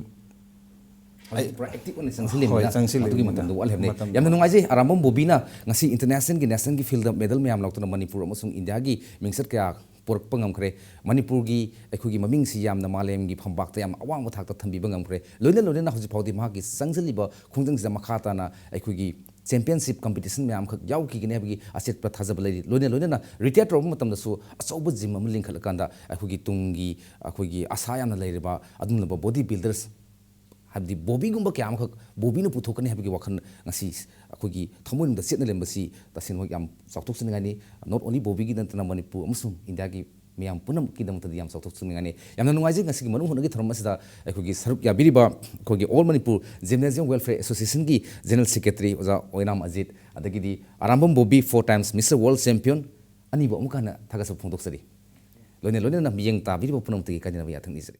ꯍꯧꯖꯤꯛ ꯄꯨꯔꯥ ꯑꯦꯛꯇꯤꯚ ꯑꯣꯏꯅ ꯆꯪꯁꯤꯜꯂꯤꯕꯅꯤꯅ ꯍꯣꯏ, ꯆꯪꯁꯤꯜꯂꯤꯕꯅꯤꯅ꯫ ꯃꯗꯨꯒꯤ ꯃꯇꯝꯗ ꯋꯥꯠꯂꯤꯕꯅꯤ꯫ ꯃꯇꯝ ꯌꯥꯝꯅ ꯅꯨꯡꯉꯥꯏꯖꯩ, ꯑꯔꯥꯝꯕꯝ ꯕꯣꯕꯤꯅ ꯉꯁꯤ ꯏꯟꯇꯔꯅꯦꯁꯅꯦꯜꯒꯤ, ꯅꯦꯁꯅꯦꯜꯒꯤ ꯐꯤꯜꯗ ꯃꯦꯗꯜ ꯃꯌꯥꯝ ꯂꯧꯗꯨꯅ ꯃꯅꯤꯄꯨꯔ ꯑꯃꯁꯨꯡ ꯏꯟꯗꯤꯌꯥꯒꯤ ꯃꯤꯡꯆꯠ ꯀꯌꯥ ꯄꯨꯔꯛꯄ ꯉꯝꯈ꯭ꯔꯦ꯫ ꯃꯅꯤꯄꯨꯔꯒꯤ ꯑꯩꯈꯣꯏꯒꯤ ꯃꯃꯤꯡꯁꯤ ꯌꯥꯝꯅ ꯃꯥꯂꯦꯝꯒꯤ ꯐꯝꯄꯥꯛꯇ ꯌꯥꯝꯅ ꯑꯋꯥꯡꯕ ꯊꯥꯛꯇ ꯊꯝꯕꯤꯕ ꯉꯝꯈ꯭ꯔꯦ꯫ ꯂꯣꯏꯅ ꯂꯣꯏꯅꯅ ꯍꯧꯖꯤꯛ ꯐꯥꯎꯗꯤ ꯃꯍꯥꯛꯀꯤ ꯆꯪꯁꯤꯜꯂꯤꯕ ꯈꯣꯡꯖꯪꯁꯤꯗ ꯃꯈꯥ ꯇꯥꯅ ꯑꯩꯈꯣꯏꯒꯤ ꯆꯦꯝꯄꯤꯌꯟꯁꯤꯞ ꯀꯝꯄꯤꯇꯤꯁꯟ ꯃꯌꯥꯝꯈꯛ ꯌꯥꯎꯈꯤꯒꯅꯤ ꯍꯥꯏꯕꯒꯤ ꯑꯆꯦꯠꯄ ꯊꯥꯖꯕ ꯂꯩꯔꯤ꯫ ꯂꯣꯏꯅ ꯂꯣꯏꯅꯅ ꯔꯤꯇꯥꯌꯔ ꯇꯧꯔꯛꯄ ꯃꯇꯝꯗꯁꯨ ꯑꯆꯧꯕ ꯖꯤꯝ ꯑꯃ ꯂꯤꯡꯈꯠꯂꯀꯥꯟꯗ ꯑꯩꯈꯣꯏꯒꯤ ꯇꯨꯡꯒꯤ ꯑꯩꯈꯣꯏꯒꯤ ꯑꯁꯥ ꯌꯥꯝꯅ ꯂꯩꯔꯕ ꯑꯗꯨꯒꯨꯝꯂꯕ ꯕꯣꯗꯤ ꯕꯤꯜꯗꯔꯁ, ꯍꯥꯏꯕꯗꯤ ꯕꯣꯕꯤꯒꯨꯝꯕ ꯀꯌꯥ ꯑꯃꯈꯛ ꯕꯣꯕꯤꯅ ꯄꯨꯊꯣꯛꯀꯅꯤ ꯍꯥꯏꯕꯒꯤ ꯋꯥꯈꯜ ꯉꯁꯤ ꯑꯩꯈꯣꯏꯒꯤ ꯊꯃꯣꯏꯅꯨꯡꯗ ꯆꯦꯠꯅ ꯂꯩꯔꯝꯕꯁꯤ ꯇꯁꯦꯡꯅꯃꯛ ꯌꯥꯝ ꯆꯥꯎꯊꯣꯛꯆꯅꯤꯡꯉꯥꯏꯅꯤ꯫ Not only ꯕꯣꯕꯤꯒꯤ ꯅꯠꯇꯅ ꯃꯅꯤꯄꯨꯔ ꯑꯃꯁꯨꯡ ꯏꯟꯗꯤꯌꯥꯒꯤ ꯃꯤꯌꯥꯝ ꯄꯨꯝꯅꯃꯛꯀꯤꯗꯃꯛꯇꯗꯤ ꯌꯥꯝ ꯆꯥꯎꯊꯣꯛꯆꯅꯤꯡꯉꯥꯏꯅꯤ꯫ ꯌꯥꯝꯅ ꯅꯨꯡꯉꯥꯏꯖꯩ ꯉꯁꯤꯒꯤ ꯃꯅꯨꯡ ꯍꯨꯠꯅꯒꯤ ꯊꯧꯔꯝ ꯑꯁꯤꯗ ꯑꯩꯈꯣꯏꯒꯤ ꯁꯔꯨꯛ ꯌꯥꯕꯤꯔꯤꯕ ꯑꯩꯈꯣꯏꯒꯤ All Manipur Gymnasium Welfare Associationꯒꯤ General Secretary ꯑꯣꯖꯥ ꯑꯣꯏꯅꯥꯝ ꯑꯖꯤꯠ, ꯑꯗꯒꯤꯗꯤ Arambam Bobby, four times Mister World Champion, ꯑꯅꯤꯕꯨ ꯑꯃꯨꯛꯀ ꯍꯟꯅ ꯊꯥꯒꯠꯆꯕ ꯐꯣꯡꯗꯣꯛꯆꯔꯤ꯫ ꯂꯣꯏꯅ ꯂꯣꯏꯅꯅ ꯃꯤꯠꯌꯦꯡ ꯇꯥꯕꯤꯔꯤꯕ ꯄꯨꯝꯅꯃꯛꯇꯒꯤ ꯀꯥꯏꯅꯅꯕ ꯌꯥꯊꯪ ꯅꯤꯖꯔꯤ꯫